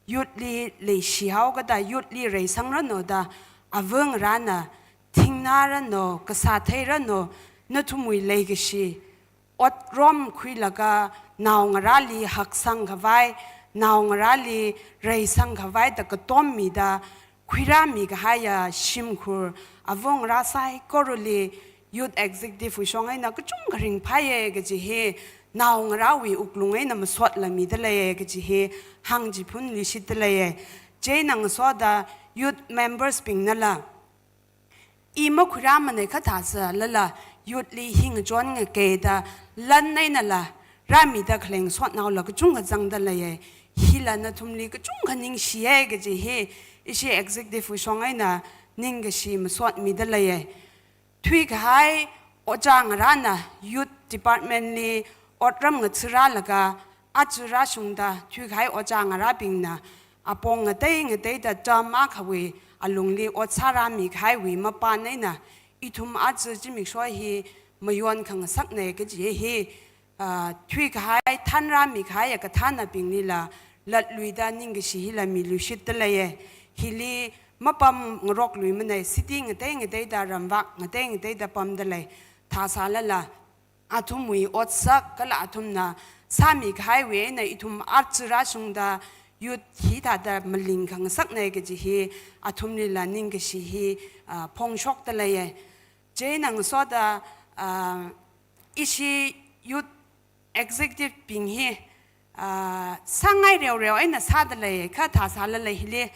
youth li leishihaokada, youth li reisangranu da, āva ngarāna thingnāranu, kasā theiranu, nathumwui leikashi otram khuilaga naongarāli haksang khavai, naongarāli reisang khavai da katom mida khuirāmi kahaiya shimkhur āva ngarā saikorali youth executive wui shong eina kachungkha ringphāye kaji hi naongarāwui wuklung eina masotla mida leiye kaji hi hāngchiphunluishitda leiye. Chieina ngasoda youth members bingnala, i makhuirāmane kha thāsālala, youth li hi ngachon ngakeida lan einala rāmida khalei ngasotnaola kachungkha zangda leiye. Hila nathumli kachungkha ningshiye kaji hi ishi executive wui shong eina ningkashi masotmida leiye. Thuikahai ojā ngarāna youth department li otram ngathārālaga, aja rāshungda thuikahai ojā ngarābingna apong ngatei ngateida term akhawui alungli ot sārāmi kahaiwui mapān eina ithum aja zimiksho hi mayon khangasakne kaji hi, ah, thuikahai thanrāmi kahaiya kathānabinglila latluida ningkashi hila miluishitda leiye. Hili mapam ngarokluimane, city ngatei ngateida, ramvak ngatei ngateida pamda lei. Thāsālala, athumwui otsak kala athumna sāmi kahaiwui eina ithum aja rāshungda youth hithāda maling khangasakne kaji hi athumlila ningkashi hi, ah, phongshokda leiye. Chieina ngasoda, ah, ishi youth executive bing hi, ah, sāngai reoreo eina sāda lei, kha thāsālala hili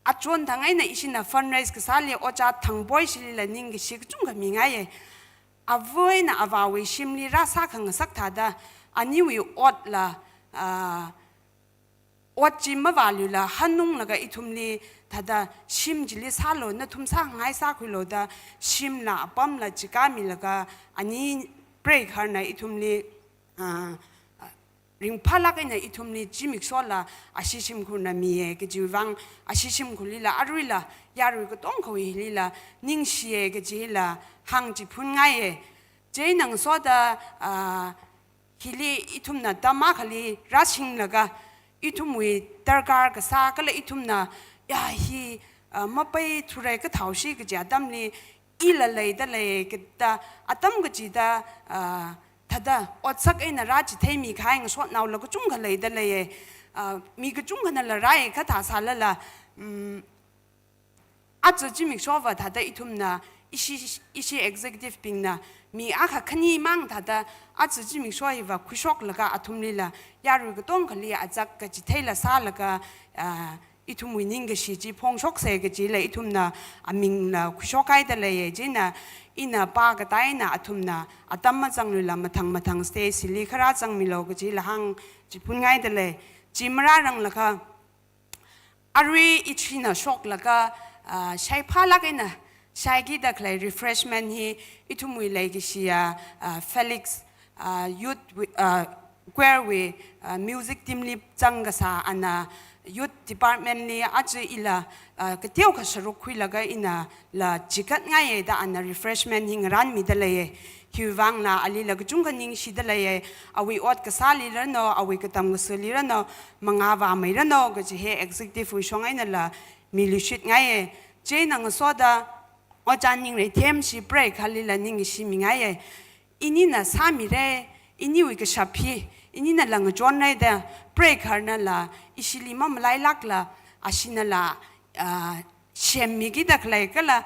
achon thang eina ishina fundraise kasāli ojā Thangpoi shilila ningkashi kachungkha mingaiye. Āva eina āvāwui shimli rāsā khangasak thāda, aniwui otla, ah, ot chi mavāluila hanunglaga ithumli thāda shim chili sālu, nathum sāngai sākhuilu da shimla apamla chikāmilaga ani preigharna ithumli, ah, ringphālāk eina ithumli zimikshola ashi shimkhurna miye kajiwui vang, ashi shimkhurlila aruila yarui katongkhawui hilila ningshiye kajila hāngchiphunngai ye. Chieina ngasoda, ah, hili ithumna atam akhali rāshinglaga, ithumwui darkar kasā kala ithumna, ya hi, ah, mapaithura kathāoshi kaji atamli, ila leida lei kida, atam kachida, ah, thāda otsak eina rāchitheimi kahai ngasotnaola kachungkha leida leiya. Ah, mi kachungkhanala rāi kathā sālala, mm, aja zimiksho va thāda ithumna, ishi, ishi executive bingna, mi akha khani mang thāda, aja zimiksho hiva khuishoklaga athumlila, yarui katongkhali azak kachitheila sālaga, ah, ithumwui ningkashi chi phongshoksa kajila ithumna amingla khuishokhaida leiya. Chieina ina pākatā eina athumna atam mazangluila mathang mathang stage hili kharā zangmilo kajila hāngchiphunngaida lei. Chi marāranglakha, arui ichina shoklaga, ah, shaiphālāk eina shaikida khalei refreshment hi ithumwui leikashiya, ah, Felix, ah, youth wui, ah, choir wui, ah, music team li zang kasā ana youth department li aja ila, ah, kateokha sāruk khuilaga inala chikatngaiya da ana refreshment hi ngarānmida leiya. Hiwuivangla alila kachungkha ningshida leiya. Awui ot kasāli rano, awui katam kasāli rano, mangāvāmei rano kaji hi executive wui shong einala miluishitngaiya. Chieina ngasoda Ojā Ningreithemshi preikharlila ningshimingaiya. Inina sāmira, iniwui kashap hi ininala ngachonra da, preikharnala ishili mamalailākla, ashinala, ah, shemmikida khalei kala,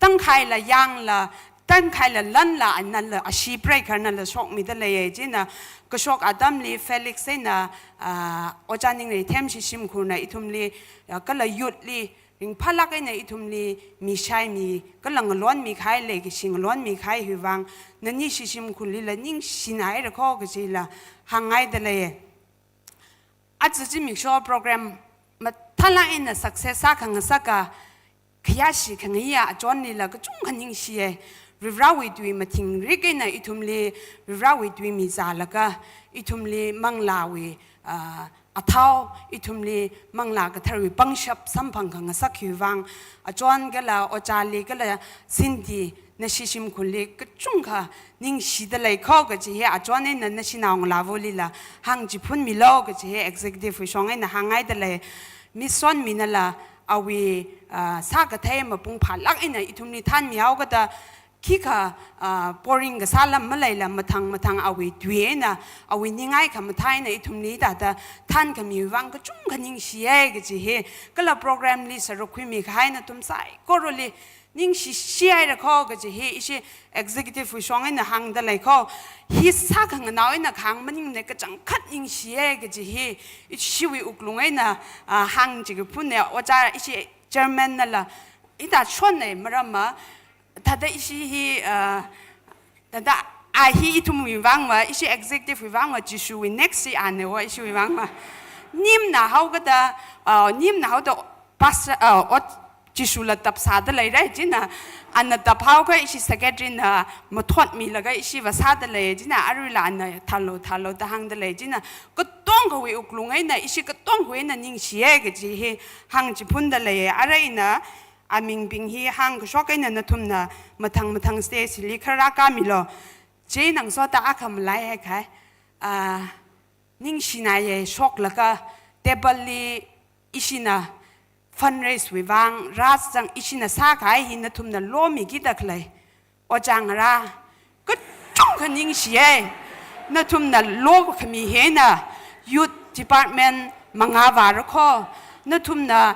tangkhaila yangla, tangkhaila lanla, anala ashi preikharnala shokmida leiya. Chieina kashok atamli Felix eina, ah, Ojā Ningreithemshi shimkhurna ithumli, ah, kala youth li, ringphālāk eina ithumli mishaimi, kala ngalonmi kahai leikashi ngalonmi kahai hiwuivang, nani ishi shimkhurlila ningshinaira kho kajila hāngngaida leiya. Aja zimiksho program mathālāk eina success sākhangasaka, khayāshi khangaiya achonlila kachungkha ningshiya. Varivarāwui tui mathingrik eina ithumli Varivarāwui tui mizālaga, ithumli manglāwui, ah, athao, ithumli Manglā Katharawui pangshap samphang khangasak hiwuivang, achon kala Ojāli kala Cindy, nashi shimkhurli kachungkha ningshida lei kho kaji hi achon eina nashi naongalāvulila hāngchiphunmilo kaji hi executive wui shong eina hāngngaida lei. Miss Sonminala awui, ah, sākathei mapung phālāk eina ithumli thanmihaokada, khikha, ah, boring kasāla maleila mathang mathang awui tui eina, awui ningai khamathā eina ithumli thāda thankhamiwuivang kachungkha ningshiya kaji hi, kala program li sāruk khuimi kahai nathum saikorali ningshishihaira kho kaji hi ishi executive wui shong eina hāngda lei kho. Hi sākhanganao eina kahāng maningmana, kachangkhat ningshiya kaji hi ishiwui wuklung eina, ah, hāngchikaphunna. Ojā ishi chairman nala, ita shonna maramva, thāda ishi hi, ah, thāda a hi ithumwui vangva, ishi executive wui vangva, Jishuwui next hi ana wo ishiwui vangva. Nimna haokada, ah, nimna haoda pastor, ah, ot Jishula tap sāda leira, chieina ana tap haokha ishi secretary na mathotmilaga ishiva sāda lei, chieina aruila ana thālo, thālo da hāngda lei, chieina katongkhawui wuklung eina, ishi katongkhawui eina ningshiya kaji hi hāngchiphunda lei. Ara ina amingbing hi hāngkashok eina nathumna mathang mathang stage li kharā rākāmilo. Chieina ngasoda akha malaihaikha, ah, ningshinaye shoklaga table li ishina fundraise wui vang rāzang, ishina sākahai hi nathumna lomikida khalei ojā ngarā kachungkha ningshiya. Nathumna lokhami hina youth department mangāvāra kho. Nathumna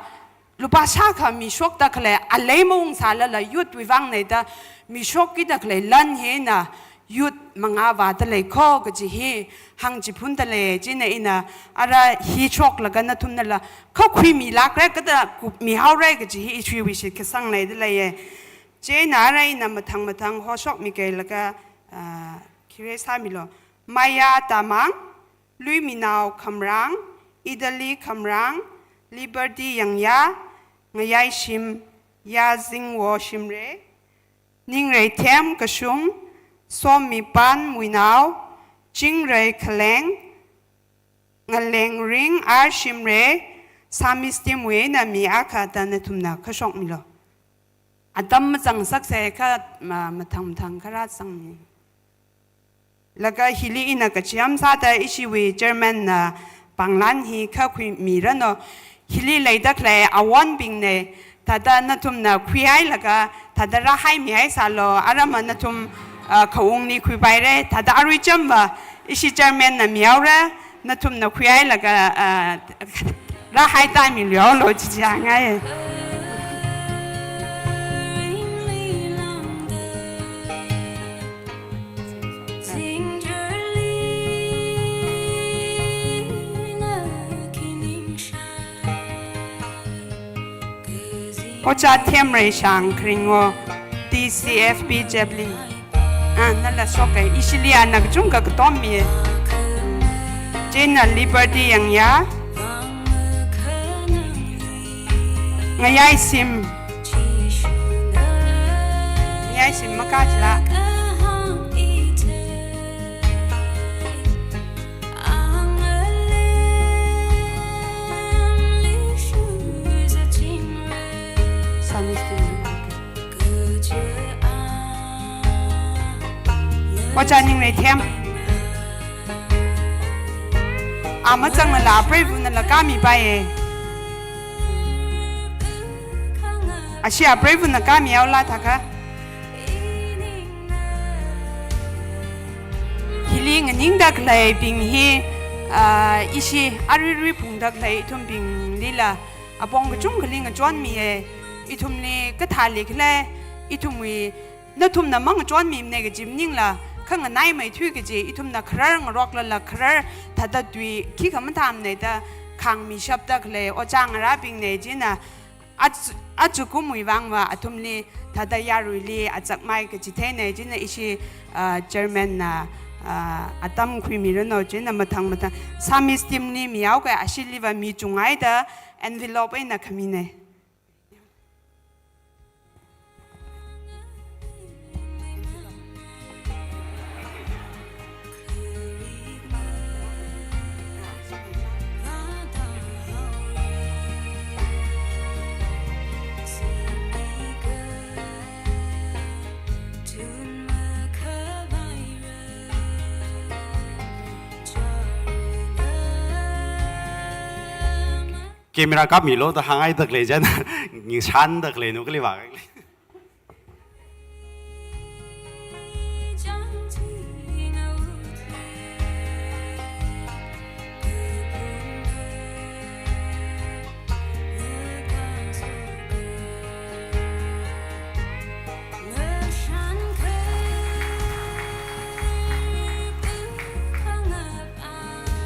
lupā shākha mishokda khalei, alei maungsālala youth wui vangna da mishokkida khalei lan hina youth mangāvāda lei kho kaji hi hāngchiphunda lei. Chieina ina ara hi shoklaga nathumnala kha khuimilākra, kada kupmihaora kaji hi ishiwui shitkasang leida leiya. Chieina ara ina mathang mathang hoshokmikeilaga, ah, khare sāmilo. Maya Tamang, Luiminao Khamrang, Italy Khamrang, Liberty Yangya, Ngayaishim Yazingwo Shimray, Ningreithem Kashung, Sommipan Muinao, Chingrei Khaleng, Ngalengring R Shimray, Psalmist team wui eina mi akha da nathumna kashokmilo. Atam mazang saksa kha ma-, mathang mathang kharā zangmi. Laga hili ina kachiham sāda ishiwui chairman na pānglan hi kha khuimiranu. Hili leida khalei awonbingna, thāda nathumna khuihailaga, thāda rāhaimihai sālu, aramma nathum, ah, khaungli khuipaira, thāda arui chamva ishi chairman na mihaora, nathumna khuihailaga, ah, rāhai tāmilu lo chichāngai. Ojā Themreishang Kharingo, T C F B Javelin. Ah, nala shoka, ishili ana kachungkha katommi. Chieina Liberty Yangya. Ngayaisim. Ngayaisim makachila. Ojā Ningreithem. A mazangnala, apreivunala kāmipaiya. Ashi apreivuna kāmihaola thākha. Hili nganingda khaleibing hi, ah, ishi aruirui phungda khalei ithumbinglila apong kachungkhali ngachonmiya. Ithumli kathāli khala, ithumwui nathumna mangachonmimana kaji maningla, khanganaimeithui kaji, ithumna kharar ngaroklala kharar thāda tui khikha mathāmana da khāngmishapda khalei ojā ngarābingna. Chieina ach-, achukumwui vangva athumli thāda yaruili azakmai kachitheina. Chieina ishi, ah, chairman na, ah, atam khuimiranu. Chieina mathang mathang Samis team li mihaoka, ashiliva mi chunghaida envelope eina khamina. Camera kāpmilu da hānghaida khalei chieina, ningshanda khaleinu kali vākali.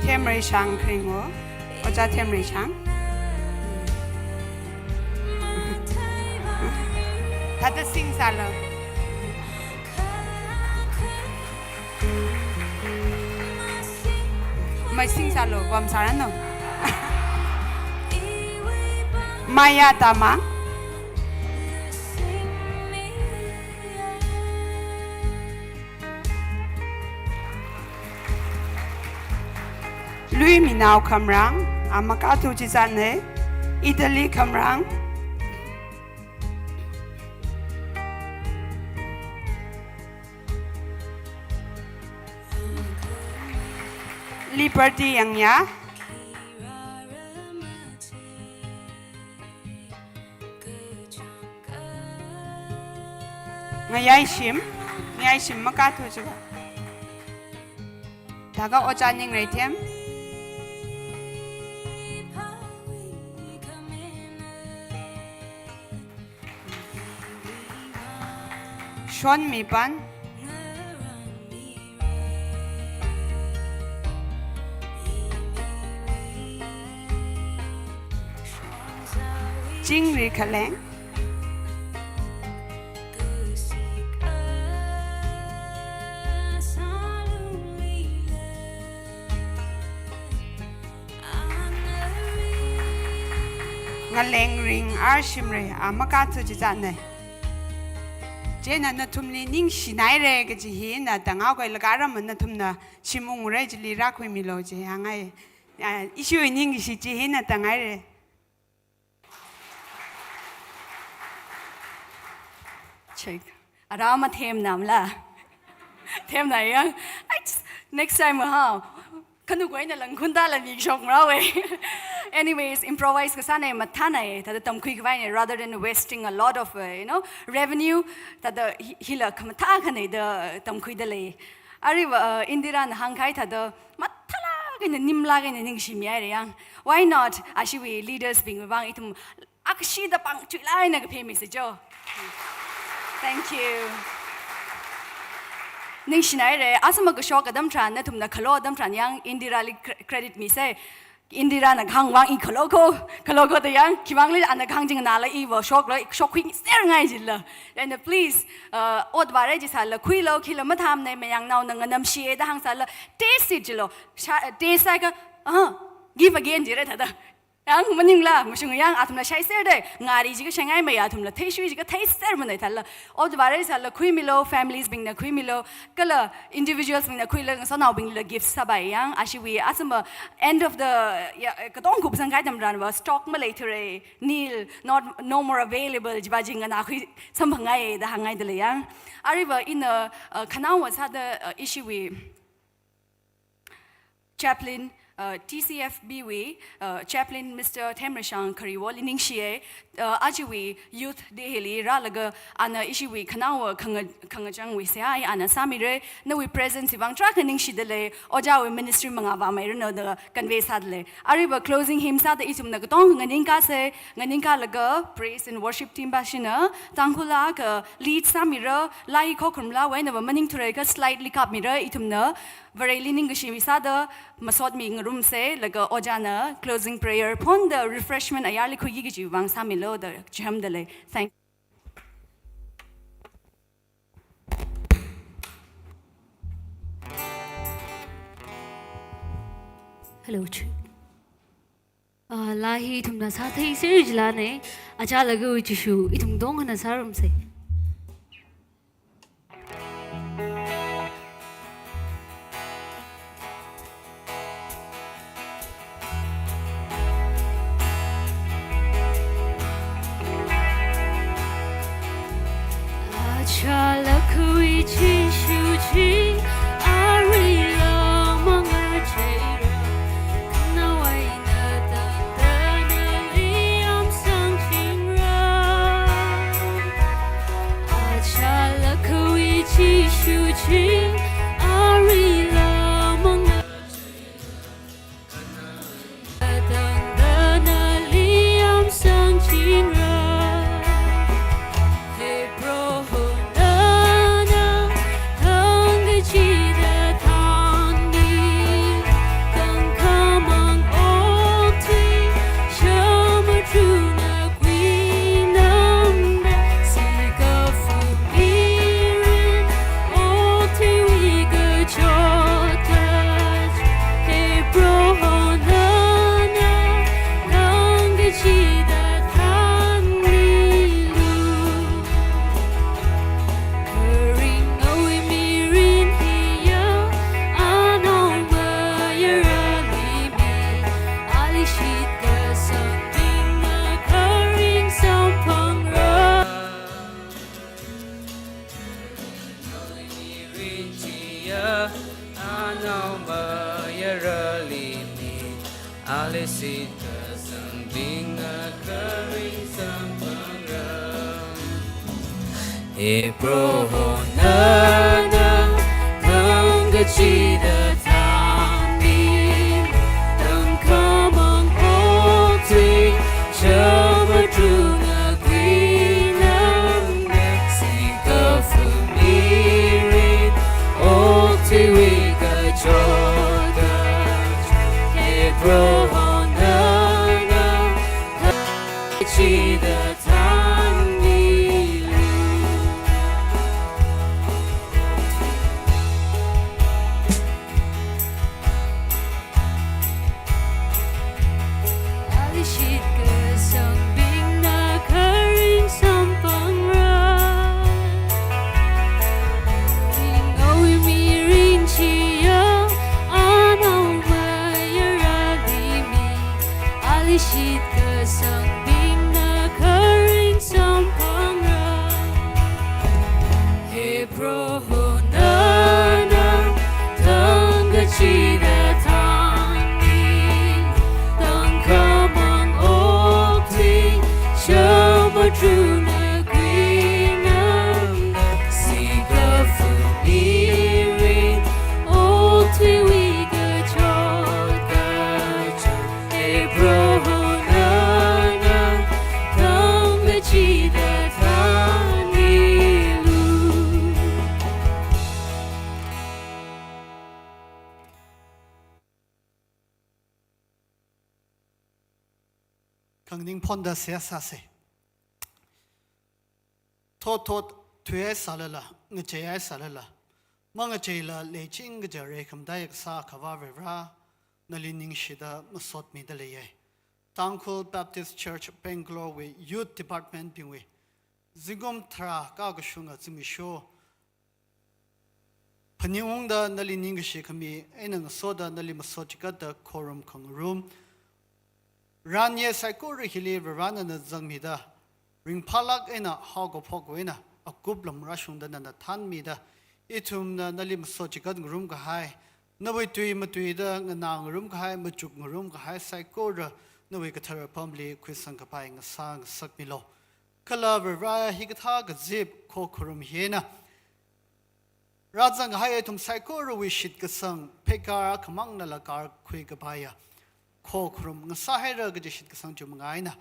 Themreishang Kharingo, ojā Themreishang. Thāda sing sālu. Mai sing sālu, vamsāranu. Maya Tamang. Luiminao Khamrang, a makathu chizatna, Italy Khamrang. Liberty Yangya. Ngayaishim, Ngayaishim makathu chiva. Thākha Ojā Ningreithem. Shonmipan. Chingri Khaleng. Ngalengring R Shimray, a makathu chizatna. Chieina nathumli ningshinaira kaji hi ina tānghaoka, laga aramma nathumna shim ungra chili rākhuimilu chi hāngngai. Ah, ishiwui ningshi chi hi ina tānghaira. Check. Ara mathemnamla. Themna yang. I just, next time ha. Kanu koi na langkun da la mi shok mra we. Anyways, improvise kasāna, mathāna, thāda tamkhui khavai na, rather than wasting a lot of, uh, you know, revenue, thāda hi-, hila khamathā khana da tamkhuida lei. Arui va, uh, Indira na hāngkahai thāda mathālāk eina nimlāk eina ningshimihaira yang. Why not? Ashiwui leaders bing vang ithum akshida pāng chuilāk eina kaphemisa jo. Thank you. Ningshinaira, asama kashok atam tharan, nathumna khalo atam tharan yang Indira li cre-, credit misa. Indira na kahāng vang i khalo ko, khalo ko da yang, khivang li ana kahāng ching nala i va shoklo, i shokkhui ser ngai jila. And, uh, please, uh, ot vāra jisāla khuilo, khila mathāmana, mayangnao na nganamshi da hāngsāla, taste it jilo. Sha-, taste sāakha, uh, give again jira thāda. Yang maningla, mashung yang athumla shaiser da, ngari jiakha shaingaimei, athumla theishui jiakha theisermana thāla. Ot vāra sāla khuimilo, families bingna khuimilo, kala individuals bingna khuilo, ngasotnaobingla gift sāpai yang, ashiwui asama end of the, ya, katong kupsang kahai atam tharan va, stock maleithura, nil, not, no more available, jiva jing ana khui samphangngai da hāngngaida lei yang. Arui va ina, uh, khanaowa sāda, uh, ishiwui chaplain, uh, T C F B wui, uh, chaplain Mister Themrashang Khariwo li ningshiya, uh, ajawui Youth Day hili rālaga ana ishiwui khanaowa khanga-, khangachangwui seihā ana sāmira, nawui presence vang tarākha ningshida lei, ojāwui ministry mangā vāmeiranu da convey sāda lei. Arui va closing hymn sāda ithumna katong nganingkasa, nganingkalaga praise and worship team bashina, Tangkhul akha lead sāmira, lairik khokharumla, wui eina va maningthura kha slide li kapmira, ithumna Vareli ningkashi sāda masotmi ngarumsa, laga ojāna closing prayer phonda refreshment ayarli khuiki kaji vang sāmilo da chihāmda lei. Thank Hello, chi. Ah, laa hi ithumna sātheiser jilana, achālaga ui chishu, ithum tongkhana sārumsa. Achālaga ui chishu chi, aruila mangacheira, khanao eina tangda nali amsangchingra. Achālaga ui chishu chi, aruila manga Tangda nali amsangchingra. He Proho nana tangkachida thanmi, tangkhamang okthui, shamadruna kuinamda, sikafu mirin, okthuiwui kachot kachot, he Proho nana tangkachida thanmilu. Kharing awui mirin hiya, anaomayarali mi, ali shitkasang bingna kharing samphangra. Anaomayarali mi, ali shitkasang bingna kharing samphangra. He Proho nana tangkachida thanmi, tangkhamang okthui, shamadruna kuinamda, sikafu mirin, okthuiwui kachot kachot, he Proho nana tangkachida thanmilu. Ali shitkasang bingna kharing samphangra. Kharing awui mirin chiya, anaomayarali mi, Khanganing phonda seihā sāsa. Thot thot thuihai sālala, ngacheihai sālala, mangacheila leiching kaja rei khamataiya kasā Akhava Varivara, nali ningshida masotmida leiya. Tangkhul Baptist Church Bangalore wui Youth Department bingwui zingkum tharā kakashunga zimiksho phaningungda nali ningkashi khami eina ngasoda nali masot chigatda khorum khangarum, ranye saikora hili Varivara nana zangmida, ringphālāk eina haokaphok eina akup lam rāshungda nana thanmida, ithumna nali masot chigat ngarumkahai, nawui tui matuida nganā ngarumkahai, machuk ngarumkahai saikora nawui kathara apamli khuisangkapai ngasā ngasakmilu. Kala Varivara hikathā kazip khokharum hi eina rāzanghai ithum saikorawui shitkasang pheikar khamangnala karkhui kapaiya khokharum ngasāhaira kaji shitkasang chiwui manga eina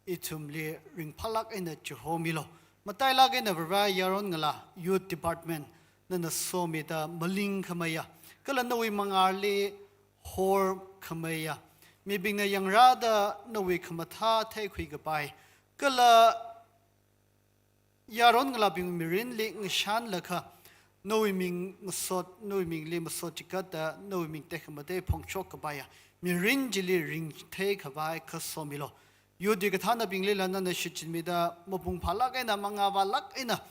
ithumli ringphālāk eina chihomilu. Matailāk eina Varivara yaron ngalā Youth Department nana somida malingkhameiya, kala nawui mangāli horkhameiya, mibingna yangrāda nawui khamathā theikhui kapai, kala yaron ngalābing mirinli ngashanlakha, nawui ming masot, nawui mingli masot chigatda, nawui ming tekhamatei phongshok kapaiya mirin chili ringthei khavai khasomilu. Youth day kathānabinglila nana shichinmida, mapung phālāk eina, mangā vālāk eina,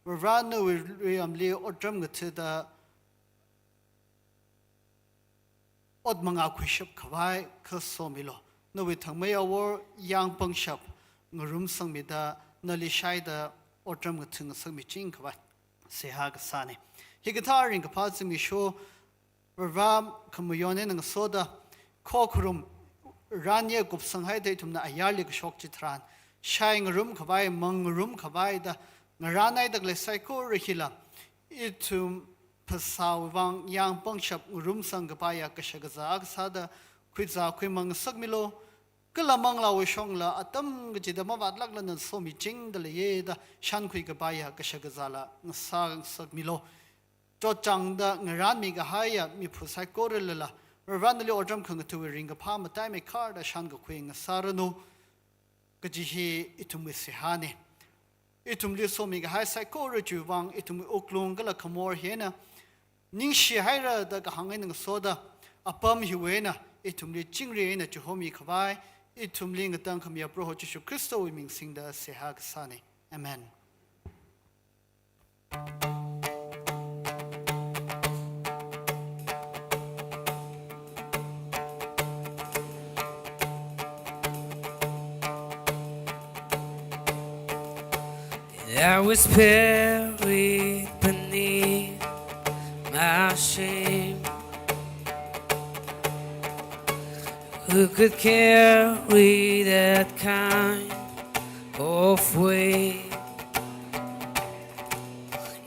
Varivara nawui luiamli otram ngathāda, ot mangā khuishap khavai khasomilu. Nawui thangmei awor yāng pangshap ngarumsangmida, nali shaida otram ngathā ngasakmiching khavai seihā kasāna. Hikathā ringkaphā zimiksho Varivara khamayon eina ngasoda, khokharum ranye kupsanghaida ithumna ayarli kashok chitharan, shai ngarumkhavai, mang ngarumkhavaida, ngarānhaida khalei saikora hila ithum phasāwui vang yāng pangshap ngarumsang kapaiya kashakazā akha sāda khuizā khuimang ngasakmilu. Kala manglāwui shongla atam kachida mavātlākla nana somichingda leiya da shankhui kapaiya kashakazāla ngasā ngasakmilu. Chotchāngda ngarānmi kahaiya miphu saikoralala, Varivara nali otram khangathāwui ringkaphā mataimei kharda shankakhui ngasāranu kaji hi ithumwui seihāna. Ithumli somi kahai saikora chiwui vang ithumwui wuklung kala khamor hi eina ningshihaira da kahāng eina ngasoda, apam hiwui eina ithumli chingri eina chihomi khavai, ithumli ngatangkhamiya Proho Jishu Khristawui ming singda seihā kasāna. Amen. I was buried beneath my shame. Who could carry that kind of weight?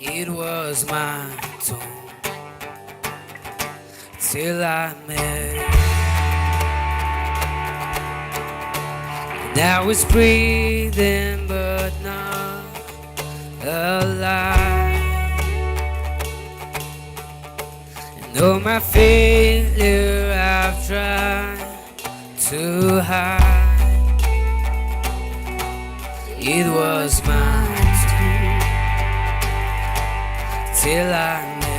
It was my turn till I met. And I was breathing but not alive. And all my failure I've tried to hide. It was my turn till I met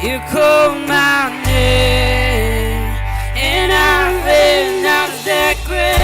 you. You called my name and I ran out that grave.